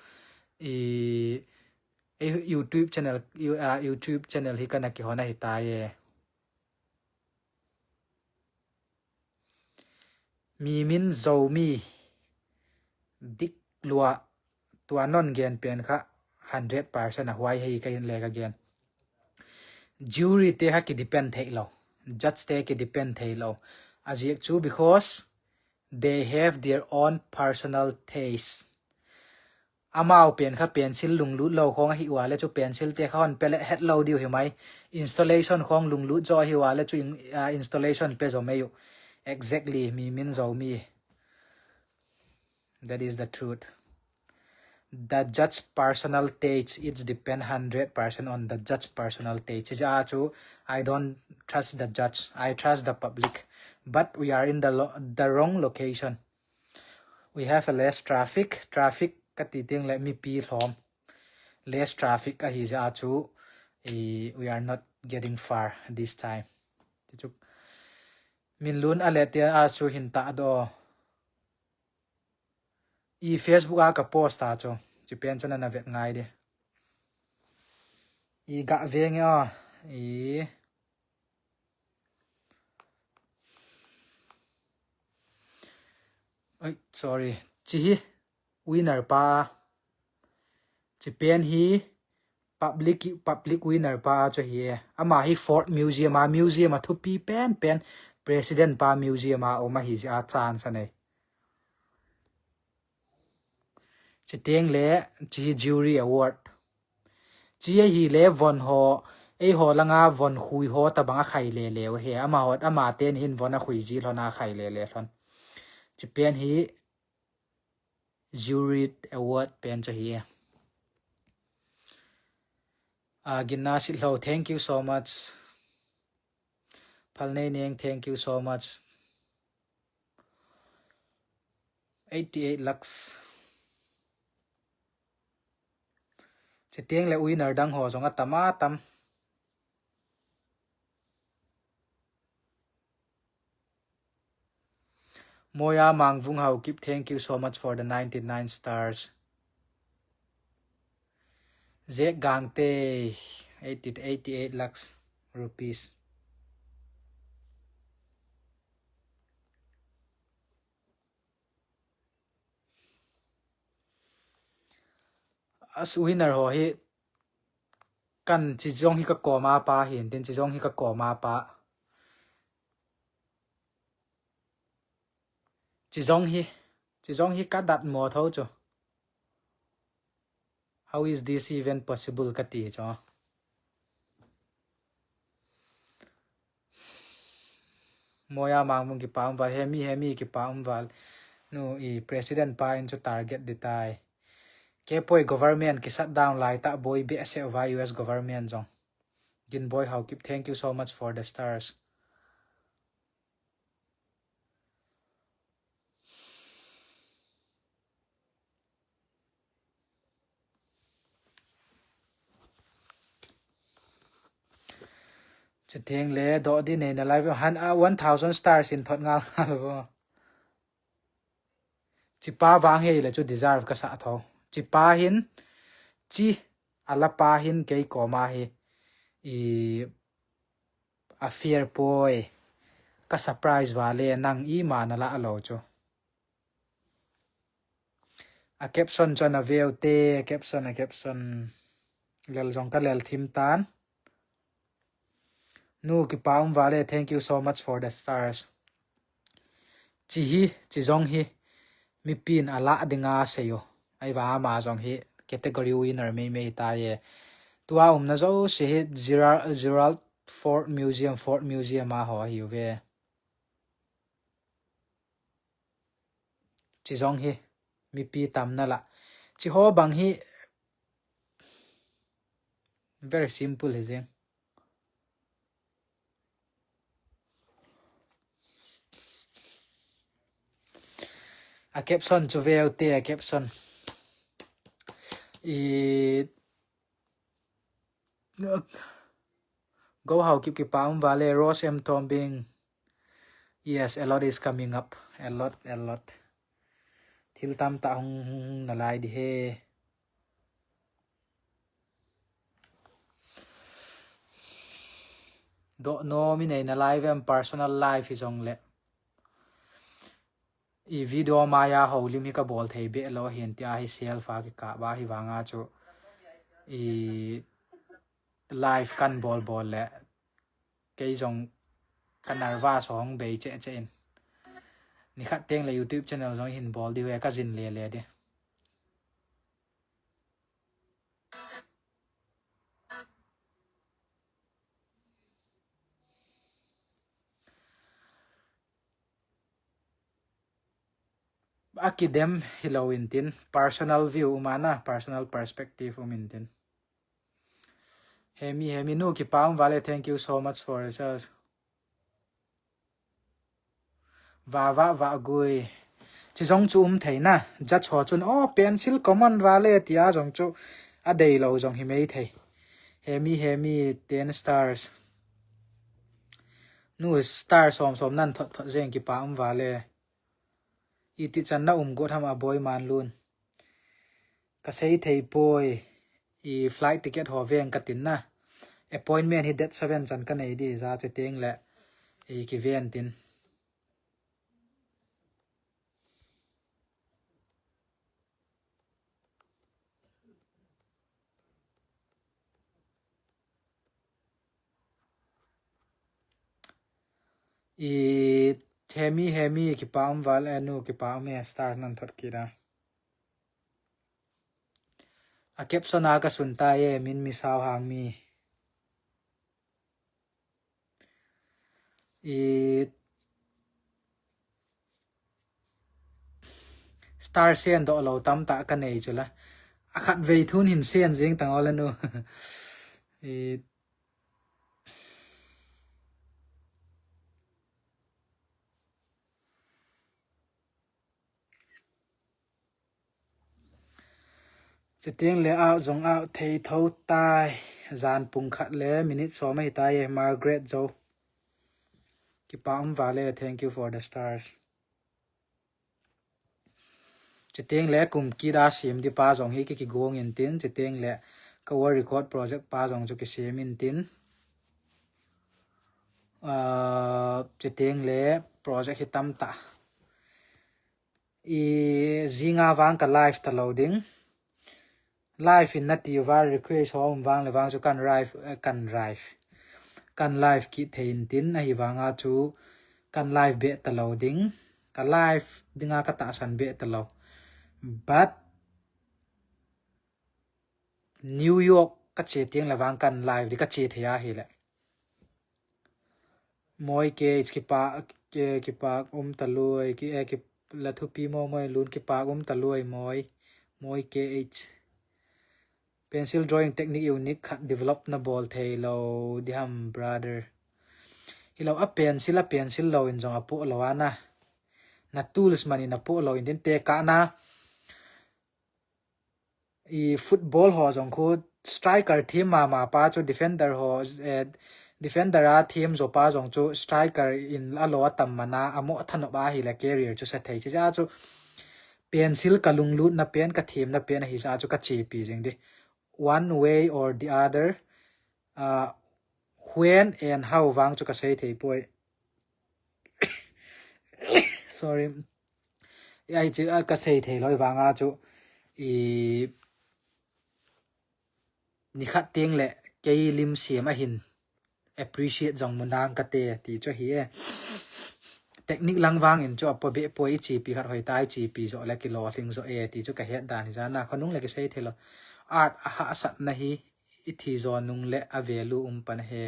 i, ei YouTube channel, you, ah, YouTube channel hi ka na kihon ahi tai e. Mi min Zomi dik lua tua non gen pen kha hundred percent a huai hei ka in le ka gen. Jury te ha ki depend thei lo. Judge te ki depend thei lo. A ziak chu because they have their own personal taste. Amau pen kha pencil lunglut lou khong ahi ua le chu pencil te kha hon pe le het lou diu hi mai. Installation khong lunglut jo ahi ua le chu in, ah, installation pe jo mai u. Exactly, mi min jo mi. That is the truth. The judge personal taste, it's depend hundred percent on the judge personal taste. Hiche a chu, I don't trust the judge. I trust the public. But we are in the lo-, the wrong location. We have a less traffic. Traffic kati teng le mipi lhom. Less traffic ahi jeh a chu, i, we are not getting far this time. Ti chu. Min lun a le te a chu hin ta do. I Facebook a ka post ta chu. Chi pen chu na na vet ngai de. I ga veng a. I. Ai, sorry. Chi hi winner pa. Chi pen hi public, public winner pa chu hi. Ama hi Ford Museum a, museum a thupi pen pen president pa museum a um ahi jeh a chance anei. Chi teng le, chi hi jury award. Chi hi le von ho, eiho langa von khui ho tabang a khai le le u hi. Ama ho, ama ten hin von a khui ji lhon a khai le le lhon. Chi pen hi jury award pen chu hi. Ah, Ginna Sitlhou, thank you so much. Phalnei Neng, thank you so much. Eighty-eight lakhs. Chi teng le winner dang ho jong atam atam. Moya Mangvung Haokip, thank you so much for the ninety-nine stars. Zek Gangte, eighty, eighty-eight lakhs rupees. As winner ho hi kan chi jong hi ka koma pa hin, tin chi jong hi ka koma pa. Chi jong hi, chi jong hi ka dat mo tho chu. How is this even possible kati chu. Moya Mangvung kipa um val, hemi, hemi kipa um val. Nu i president pa in chu target di tai. Kei poi government ki shut down lai ta boi behseh uva U S government jong. Ginboi Haokip, thank you so much for the stars. Chi teng le doh di nei na live han a one thousand stars in thot ngal ngal bo. Chi pa vang hi le chu deserve ka sa tho. Chi pa hin, chi a la pa hin kei koma hi i a fair poi. Ka surprise vale nang ima na la lo chu. A caption chu na veu te, a caption, a caption. Lel jong ka lel thim tan. Nu kipa um vale, thank you so much for the stars. Chi hi, chi jong hi, mipin a la dinga sei u. Ahivang ama jong hi, category winner mei mei ta ye. Tua umna jouse hi, Gerald, Gerald Ford Museum, Ford Museum a ho ahiuve. Chi jong hi, mipi tamna la. Chi ho bang hi, very simple hi jeng. A caption chu veu te, a caption. I Go Haokip kipa um vale, Rose M Tombing. Yes, a lot is coming up. A lot, a lot. Thil tamtah hung, hung, hung na lai di he. Doh nom i nei na live em, personal live hi jong le. I video maya houlim hi ka bol thei be lo hin tia hi self a kikap a hi vanga chu. I live kan bol bol le. Kei jong ka nervous hong bei che che in. Ni khat teng le YouTube channel jong hin bol di ve ka jin le le di. Akidem hilou intin, personal view um ana, personal perspective um intin. Hemi, Hemi nu kipa um vale, thank you so much for yourself. Va, va, va gui. Chi jong chu um thei na. Judge ho chun, oh, pencil common vale, tia jong chu. Adeilou jong hi mei thei. Hemi, Hemi, ten stars. Nu star som som nan thot thot jeng kipa um vale. Iti chan na um got ham a boi man lun. Ka sei thei poi, i flight ticket ho veng ka tin na. Appointment hi date seven chan ka nei di ja che teng le. I ki ven tin. I Hemi, Hemi, kipa um vale, anu, kipa um e, star nan thot kit a. A caption a ka sun ta e, min mi sao hang mi. I star sen doh lou tam ta ka nei chu la. A khat vei thun hin sen jing tang o la nu. I Chiteng le out jong out thei tho tai. Jan pung khat le minute som ahi tai e, Margaret Zo. Kipa um vale, thank you for the stars. Chiteng le kum kida sim di pa jong hi ki kigong intin, chiteng le ka world record project pa jong chu kisim intin. Ah, chiteng le project hi tam ta. I jinga vang ka live ta lo ding. Live in na ti uva request ho um vang le vang chu kan live, eh, kan live. Kan live kit thei intin ahi vanga chu kan live be ta lo ding. Ka live dinga ka tahsan be ta lo. But New York ka che teng le vang kan live di ka che thei ahi le. Moi ke, it's kipa, ke, kipa um ta lui, ki, eh, ki, la thupi mo moi lun kipa um ta lui moi. Moi ke, it's pencil drawing technique unique khat develop na bol thei lo di ham brother. Hilou a pencil a pencil lou in jong a po lo ana. Na tools man in a po lo in din te ka na. I football ho jong khu striker them mama pa chu defender ho, eh, defender a them jo pa jong chu striker in a lo a tam mana a mo thanop ahi le career chu sa thei chi ja chu pencil ka lunglut na pen ka them na pen ahi ja chu ka chepi jing di. One way or the other, uh, when and how vang chu ka sei thei poi. Sorry. Ai chu a ka sei thei loi vanga chu i ni khat teng le kei lim siam a hin appreciate jong mu nang ka te ti chu hi e. Technique lang vang in chu a po be po i chepi khat hoi tai chepi jo le kilo hling jo e ti chu ka het dan hi jana khonung le ki sei thei lo. Art a hahsat na hi i thi jo nung le a value um pan he.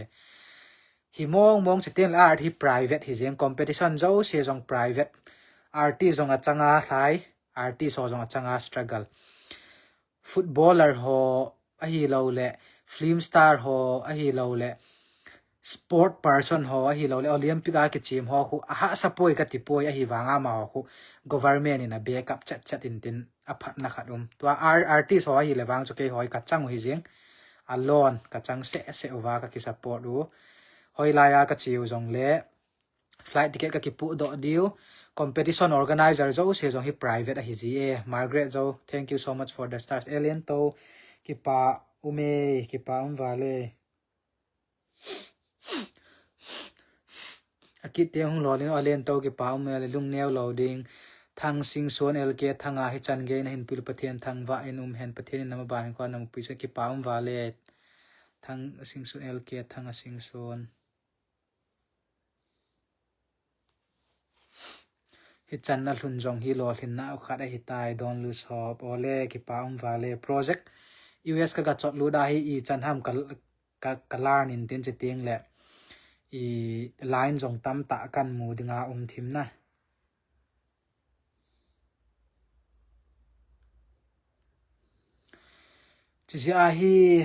Hi mong mong chiteng le art hi private hi jeng competition jo se jong private. Artist jong a changa hlai, artist ho jong a changa struggle. Footballer ho ahi lo le, film star ho ahi lo le, sport person ho ahi lo le, Olympic a kichim ho khu, a hahsa poi ka ti poi ahi vanga ma ho khu, government in a backup chat chat in tin a phatna khat um. Tua ar-, artist ho ahi le vang chu kei hoi ka chang u hi jing. A loan ka chang se se uva ka ki support u. Hoi lai a ka chi u jong le, flight ticket ka kipu doh diu. Competition organizer jo se jong hi private ahi ji e. Margaret Jo, thank you so much for the stars. Alien To, kipa um e, kipa um vale. A kit te hung lolin Alien To kipa um e le lung neo lo ding. Thang Sing Suan L K Thang a hi chan gei na hin pil Pathian thangvah in um hen Pathian in nama ban ko nama pui sa kipa um vale. Thang Sing Suan L K Thang a Sing Suan. Hi chan na hlun jong hi lolhin na u khat ahi tai, don't lose hope. Ole, kipa um vale. Project U S ka ga chot lu da hi i chan ham ka, ka, ka learn in tin chi ting le. I line jong tam ta kan mu dinga um thim na. Chijeh a hi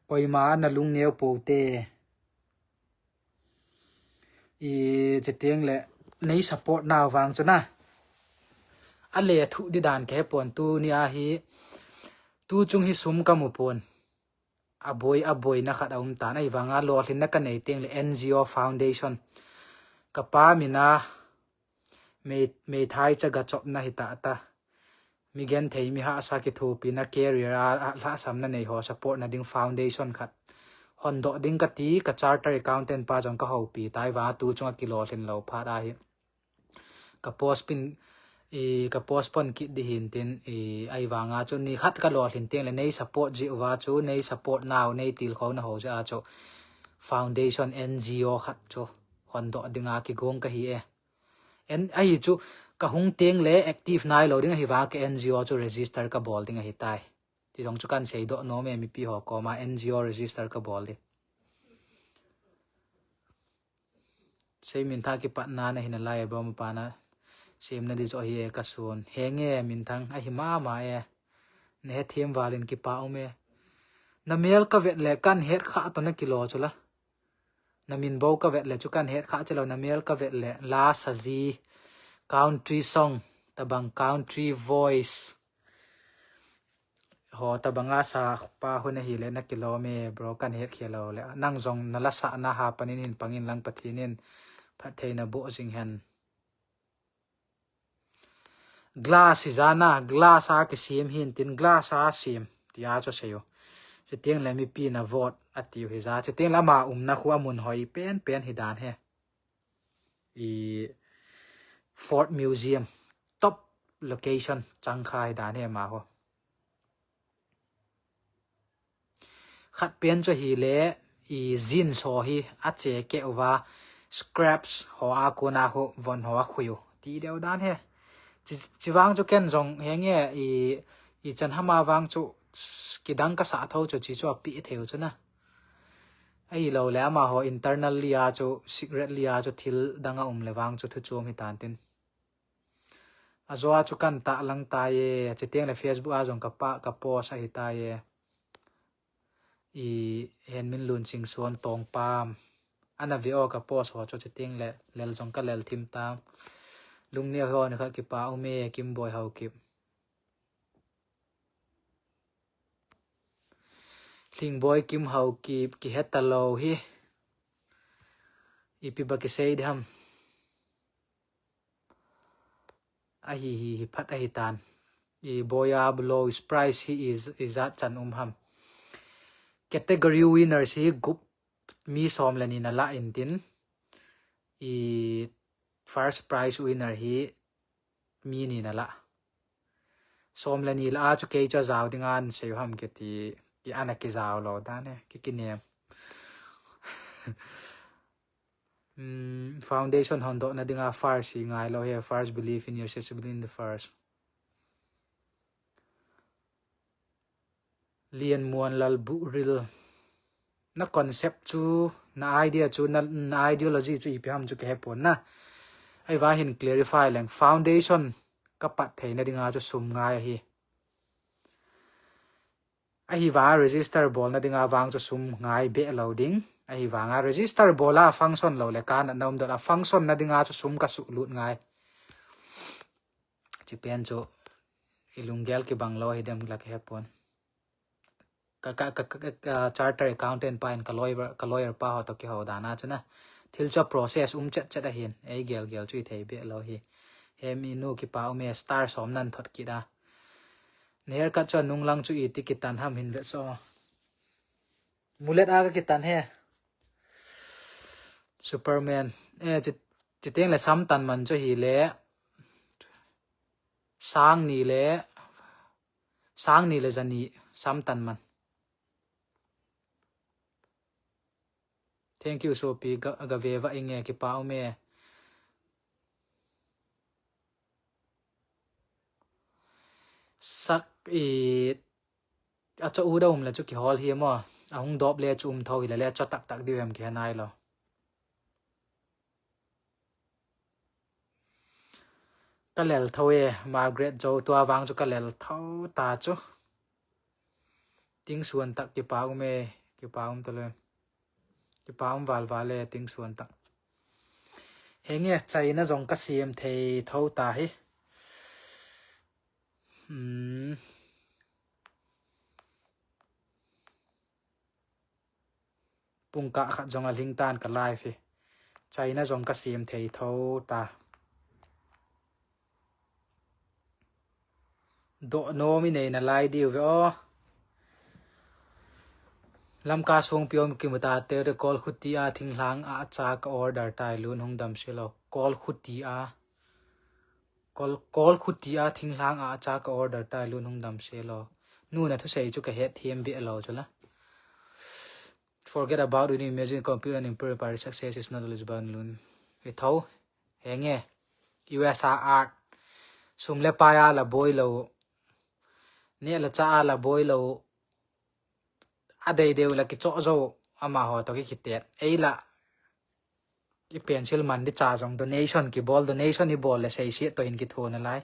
koima na lungneo pou te. I, chuteng le nei support nau vang chu na. A le thu di dan ka he pon, tuni a hi, tu chung hi sum ka mu pon. A boi, a boina khat a um tan, ahivanga lolhinna ka nei teng le N G O foundation. Ka pa mina mei, meithai cha ga chopna hi ta ta. Mi genthei mi hahsa kithopina career a, a lhahsamna nei ho support na ding foundation khat hondoh ding ka ti, ka charter accountant pa jong ka houpi tai, ahivanga tu chunga kilolhin lou phat a hi. Ka postpone, i, ka postpone kit di hin tin, i, ahivanga chu ni khat ka lolhin teng le nei support ji uva chu, nei support nau, nei tilkhouna ho jeh a chu foundation N G O khat chu hondoh dinga kigong ka hi e. En, ahi chu ka hung teng le active nai lou ding ahivanga ka N G O chu register ka bol ding ahi tai. Ti jong chu kan seidoh nom e mipi ho koma, N G O register ka bol di. Sei minthang kipatna na hi nalai e bro, mapa na semna di joh hi e ka sun. Henge minthang ahi mama e. Na hethem val in kipa um e. Na mel ka vet le kan het kha to na kilo chu la. Na min bou ka vet le chu kan het kha che lou, na mel ka vet le La Saji, country song, tabang country voice. Ho tabanga sa pa hun ahi le na kilom e bro, kan het khel lou le. Nang jong na la sahna ha panin hin pangin lang, Pathen in phattheina boh jing hen. Glass hi jana, glass a kisem hin tin, glass a sem tia chu sei u. Chuteng le mipi na vote a tiu hi ja. Chuteng le ama umna khu a mun hoi pen pen hi dan he. I Ford Museum, top location chang kha hi dan he ama ho. Khat pen chu hi le, i jeans ho hi a che keh uva, scraps ho a kona ho von ho a khui u. Ti deu dan he. Chi, chi vang chu ken jong henge i, i chan hama vang chu kidang ka sa tho chu chi chu a pi theu chu na. Ahi lou le ama ho internally a chu, secretly a chu thil dang a um le vang chu thu chuam hi tan tin. A jo a chu kan tah lang tai e, chuteng le Facebook a jong ka pa, ka post ahi tai e. I Henminlun Chingsuan Tongpam. Ana ve o ka post ho chu chuteng le, lel jong ka lel thim tam. Lungneo ho ni kha kipa um e, Kimboi Haokip. Lhingboi Kim Haokip, kihe ta lou hi. Ipi ba kisei di ham. Ahi hi, hi phat ahi tan. I boya below is price hi is, is at chan um ham. Category winners hi gup mi som le ni na la in tin. I first prize winner hi mi ni na la. Som le ni la a chu kei chu a jao ding an sei u ham kiti, ki ana ki jao lou dan e, ki kinem. Hmm, foundation hondoh na dinga first hi ngai lou he, first believe in yourself, believe in the first. Lian Muan Lal Buril. Na concept chu, na idea chu, na, na ideology chu ipi ham chu ka he pon na. Ahivang hin clarify leng, foundation ka pat theina dinga chu sum ngai ahi. Ahivang register bolna dinga vang chu sum ngai be lou ding. Ahivanga register bola function lou le kana na um dot a function na dinga chu sum ka suhlut ngai. Chi pen chu i lunggel kibang lou hi dem la ka he pon. Ka, ka, ka, ka, ka, ka charter accountant pa in ka lawyer, ka lawyer pa ho to kihou dan a chu na. Thil chu process um chet chet ahin. Ei gel gel chu i thei be lou hi. He mi nu kipa um e, star som nan thot kit a. Na haircut chu a nung lang chu iti kitan ham hin ve so. Mullet a ka kitan he. Superman. Eh, chi, chuteng le sam tan man chu hi le. Sang ni le. Sang ni le jani sam tan man. Thank you, sopi, ga, ga ve va inge, kipa um e. Sak i, a cho u da um le chu kihol hi mo. A hung dop le chu um tho hi le le cho tak tak diu hem ki he nai lo. Ka lel tho e, Margaret Jo, tua vang chu ka lel tho ta chu. Ting suan tak kipa um e, kipa um ta le. Kipa um val val e, ting suan tak. Henge, chaina jong ka siam thei tho ta hi. Hmm. Pungkah khat jong a hling tan ka live hi. Chaina jong ka siam thei tho ta. Doh nom i nei na lai diu ve aw. Lamka sung piom kimuta te re kol khuti a thinglhang a cha ka order tai lun hung dam se lo. Kol khuti a. Kol, kol khuti a thinglhang a cha ka order tai lun hung dam se lo. Nu na thusei chu ka het thiam be lo chu la. Forget about it, imagine compute and improve by success is not eligible lun. Ve tho, henge, U S A art, sum le pai a la boi lo, ne la cha a la boi lo, a dei deu la kicho zo, ama ho to ki kitet, ei la, i pencil man di cha jong donation ki bol, donation i bol le sei si to in ki thona lai.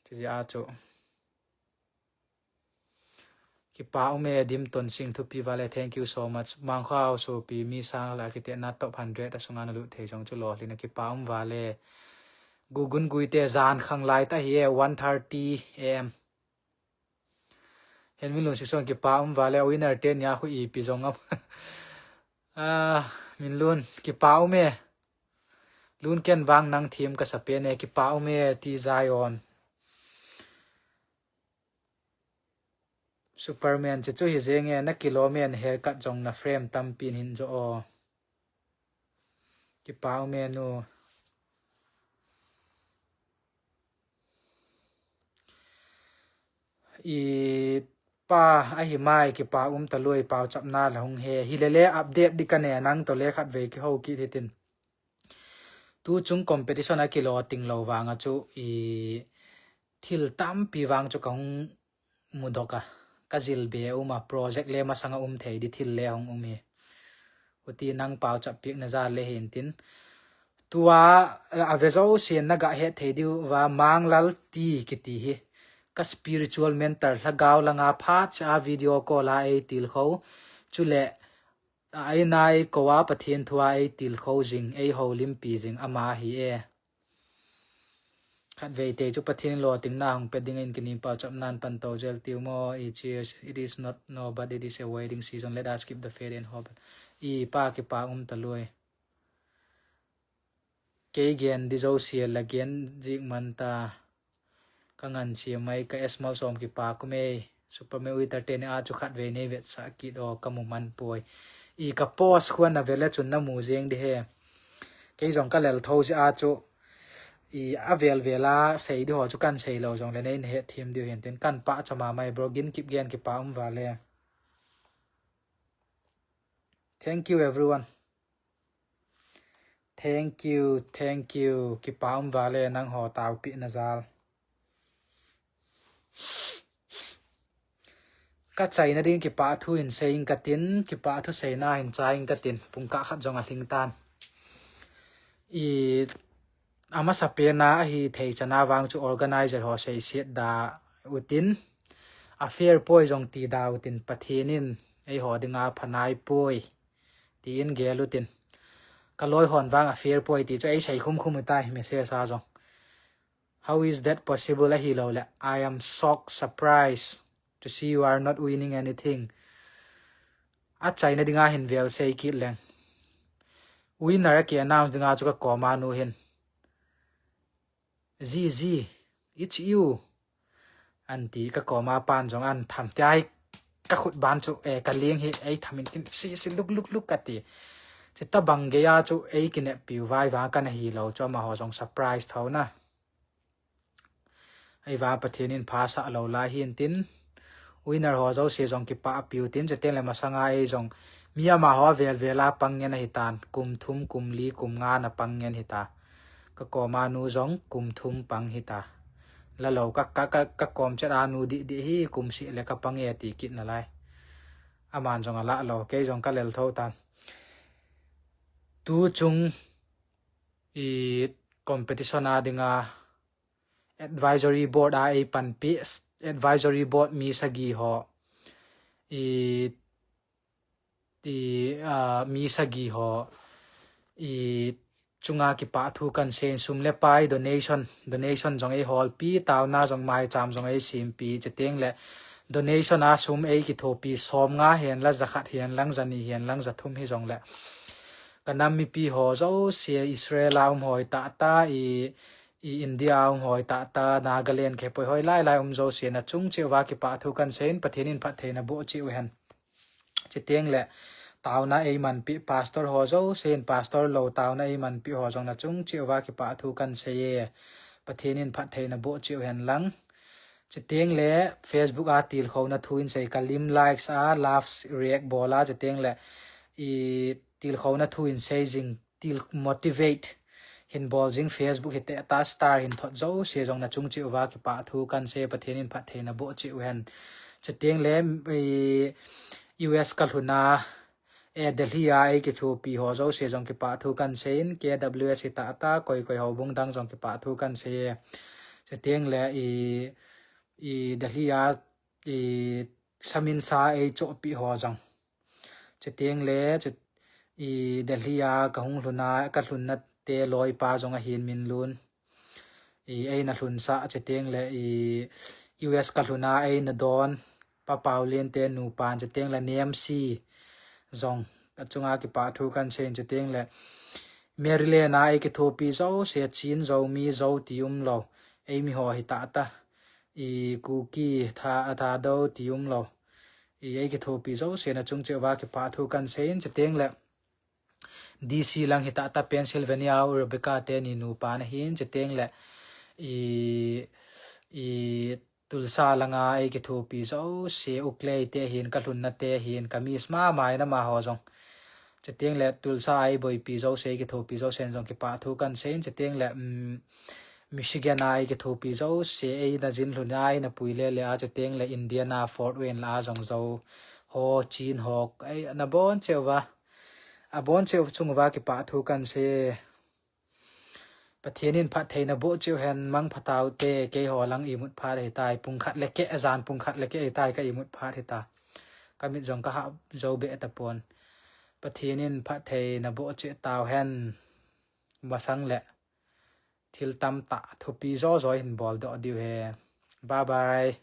Chi a chu. Kipa um e, Dim Ton Sing thupi vale, thank you so much. Mangkho Supi mi sang la kite na top hundred a sunga na lut thei jong chu lo hlina kipa um vale. Gugun Guite jan khang lai ta hi e, one thirty A M. Hen Min Lun Sik Song kipa um vale, winner te nia khu ipi jong am. Ah, Min Lun kipa um e. Lun ken vang nang thim ka sa pen e, kipa um e, ti Zion. Superman chu chu hi jeng e, na kilom e, na haircut jong na frame tampi hin jo o. Kipa um e nu. I pa ahi mai, kipa um ta lui, pau chapna la hung he. Hi le le update di ka ne nang to le khat ve ki ho ki thi tin. Tu chung competition a kilo ting lo vang a chu i thil tampi vang chu ka hung mudok a, ka jil be um a, project le masanga um thei di thil le hung um hi. Uti nang pau chap piak na ja le hin tin. Tua, eh, a ve zo sian na ga het thei diu va Manglal ti kiti hi. Ka spiritual mentor lhagao langa phat cha video call a ei til kho. Chule, a ei nai ko a Pathian thu a ei til kho jing, ei ho limpi jing ama hi e. Khat vei te chu Pathian lo ting na hung pe ding in kini pau chap nan pan to jel tiu mo. I cheers. It is not no, but it is a waiting season. Let us keep the faith and hope. I pa kipa um ta lui. Kei gen di zo sia la gen jik man ta. Ka ngan sia mai ka esmal som kipa ku mei. Superman Ui ta te ni a chu khat vei nei vet sa kit o ka mu man poi. I ka post khuan na vele chun na mu jeng di he. Kei jong ka lel tho si a chu. I a vel vel a sei di ho chu kan sei lo jong le nei na het thim di hen tin kan pa cha ma mai bro gin kip gen kipa um vale. Thank you everyone. Thank you, thank you. Kipa um vale nang ho tau pi na jal. Ka chaina ding kipa thu in sei in ka tin, kipa thu sei na hin cha in ka tin, pung ka khat jong a hling tan. I a masa pe na a hi thei chana vang chu organizer ho sei siat da utin, a fair poi jong ti da utin, Pathian in ei ho dinga phanai poi. Ti in gel utin. Ka loi hon vang a fair poi ti chu ei sei khum khum utai message a jong. How is that possible ahi lo le? I am shocked, surprised to see you are not winning anything. A chaina dinga hin vel sei kit leng. Winner a ki announce dinga chu ka koma nu hin. Zizi, it's you. An ti ka koma pan jong an tham ti ai ka khut ban chu e ka ling hi ei thamin tin si si luk luk luk ka ti. Chita bang geya chu ei kinep piu vai va ka na hi lo chu ama ho jong surprise tho na. Ei va Pathian in pha sa lo lai hin tin. Winner ho jouse jong kipa a piu tin, chuteng le masanga ei jong mi ama ho vel vel a pang ngen ahi tan, kum thum, kum li, kum nga na pang ngen hi ta. Ka koma nu jong kum thum pang hi ta. La lo ka, ka, ka, ka kom chet a nu di di hi kum si le ka pang e ti kit na lai. Aman jong a la lo, kei jong ka lel tho tan. Tu chung i competition a dinga advisory board a ei panpi, advisory board mi sagi ho, i, i, ah, mi sagi ho, i, chunga kipah thu kan seiyin, sum le pai donation, donation jong ei holpi, taona jong, maicham jong ei simpi, chuteng le donation a sum ei kithopi, som nga hen la, ja khat hen lang, ja ni hen lang, ja thum hi jong le, ka nam mipi ho jouse, Israel a um ho hi tah tah, i, i India a um ho hi tah tah, Nagaland khepoi ho hi lai lai um jouse, na chung cheh uva kipah thu kan seiyin, Pathen in phattheina boh cheh u hen. Chuteng le taona ei manpi pastor ho jousen, pastor lou taona ei manpi ho jong na chung cheh uva kipah thu kan seiye. Pathen in phattheina boh cheh u hen lang. Chuteng le Facebook a tilkhouna thu in sei, ka lim, likes a, love react bol a, chuteng le i tilkhouna thu in sei jing, til motivate hin bol jing, Facebook hi tah tah star hin thot jouse jong na chung cheh uva kipah thu kan sei, Pathen in phattheina boh cheh u hen. Chuteng le, i, U S ka lhun a, e, Delhi a ei kithopi ho jouse jong kipah thu kan seiyin, K W S hi tah tah, koi koi houbung dang jong kipah thu kan seiye. Chuteng le i, i Delhi a, i samin sa ei chohpi ho jong. Chuteng le, chu, i Delhi a ka hung lhun a, ka lhunna te loipa jong ahin Minlun. I eina lhun sah, chuteng le i U S ka lhun a eina don, Pa Paulin te nupan, chuteng le Nemsi jong, achunga kipah thu kan seiyin, chuteng le Maryland a ei kithopi jouse, Chin, Zomi, Zo ti um lou, ei mi ho hi tah tah, i Kuki, Tha, Thadou ti um lou, i ei kithopi jouse na chung cheh uva kipah thu kan seiyin, chuteng le D C lang hi tah tah, Pennsylvania a u Rebecca te ni nupa na hin, chuteng le i, i Tulsa langa ei kithopi jouse, u Clay te hin, ka lhunna te hin, ka miss mama in amaho jong. Chuteng le Tulsa a ei boipi jouse, ei kithopi jousen jong kipah thu kan seiyin, chuteng le, um, Michigan a ei kithopi jouse, eina jin lhun a, eina pui le le a, chuteng le Indiana Fort Wayne la a jong Zo ho, Chin ho, ei, na bon cheh uva, abon cheh u chung uva kipah thu kan sei. Pathen in phattheina boh cheh u hen, mangpha taute, keiho lang imut phat hitai, pung khat le keh, ajan pung khat le keh hitai, ka imut phat hita. Ka mit jong ka hah jou be tapon. Pathen in phattheina boh cheh tau hen. Masang le thil tamtah thupi jo jo hin bol doh diu he. Bye bye.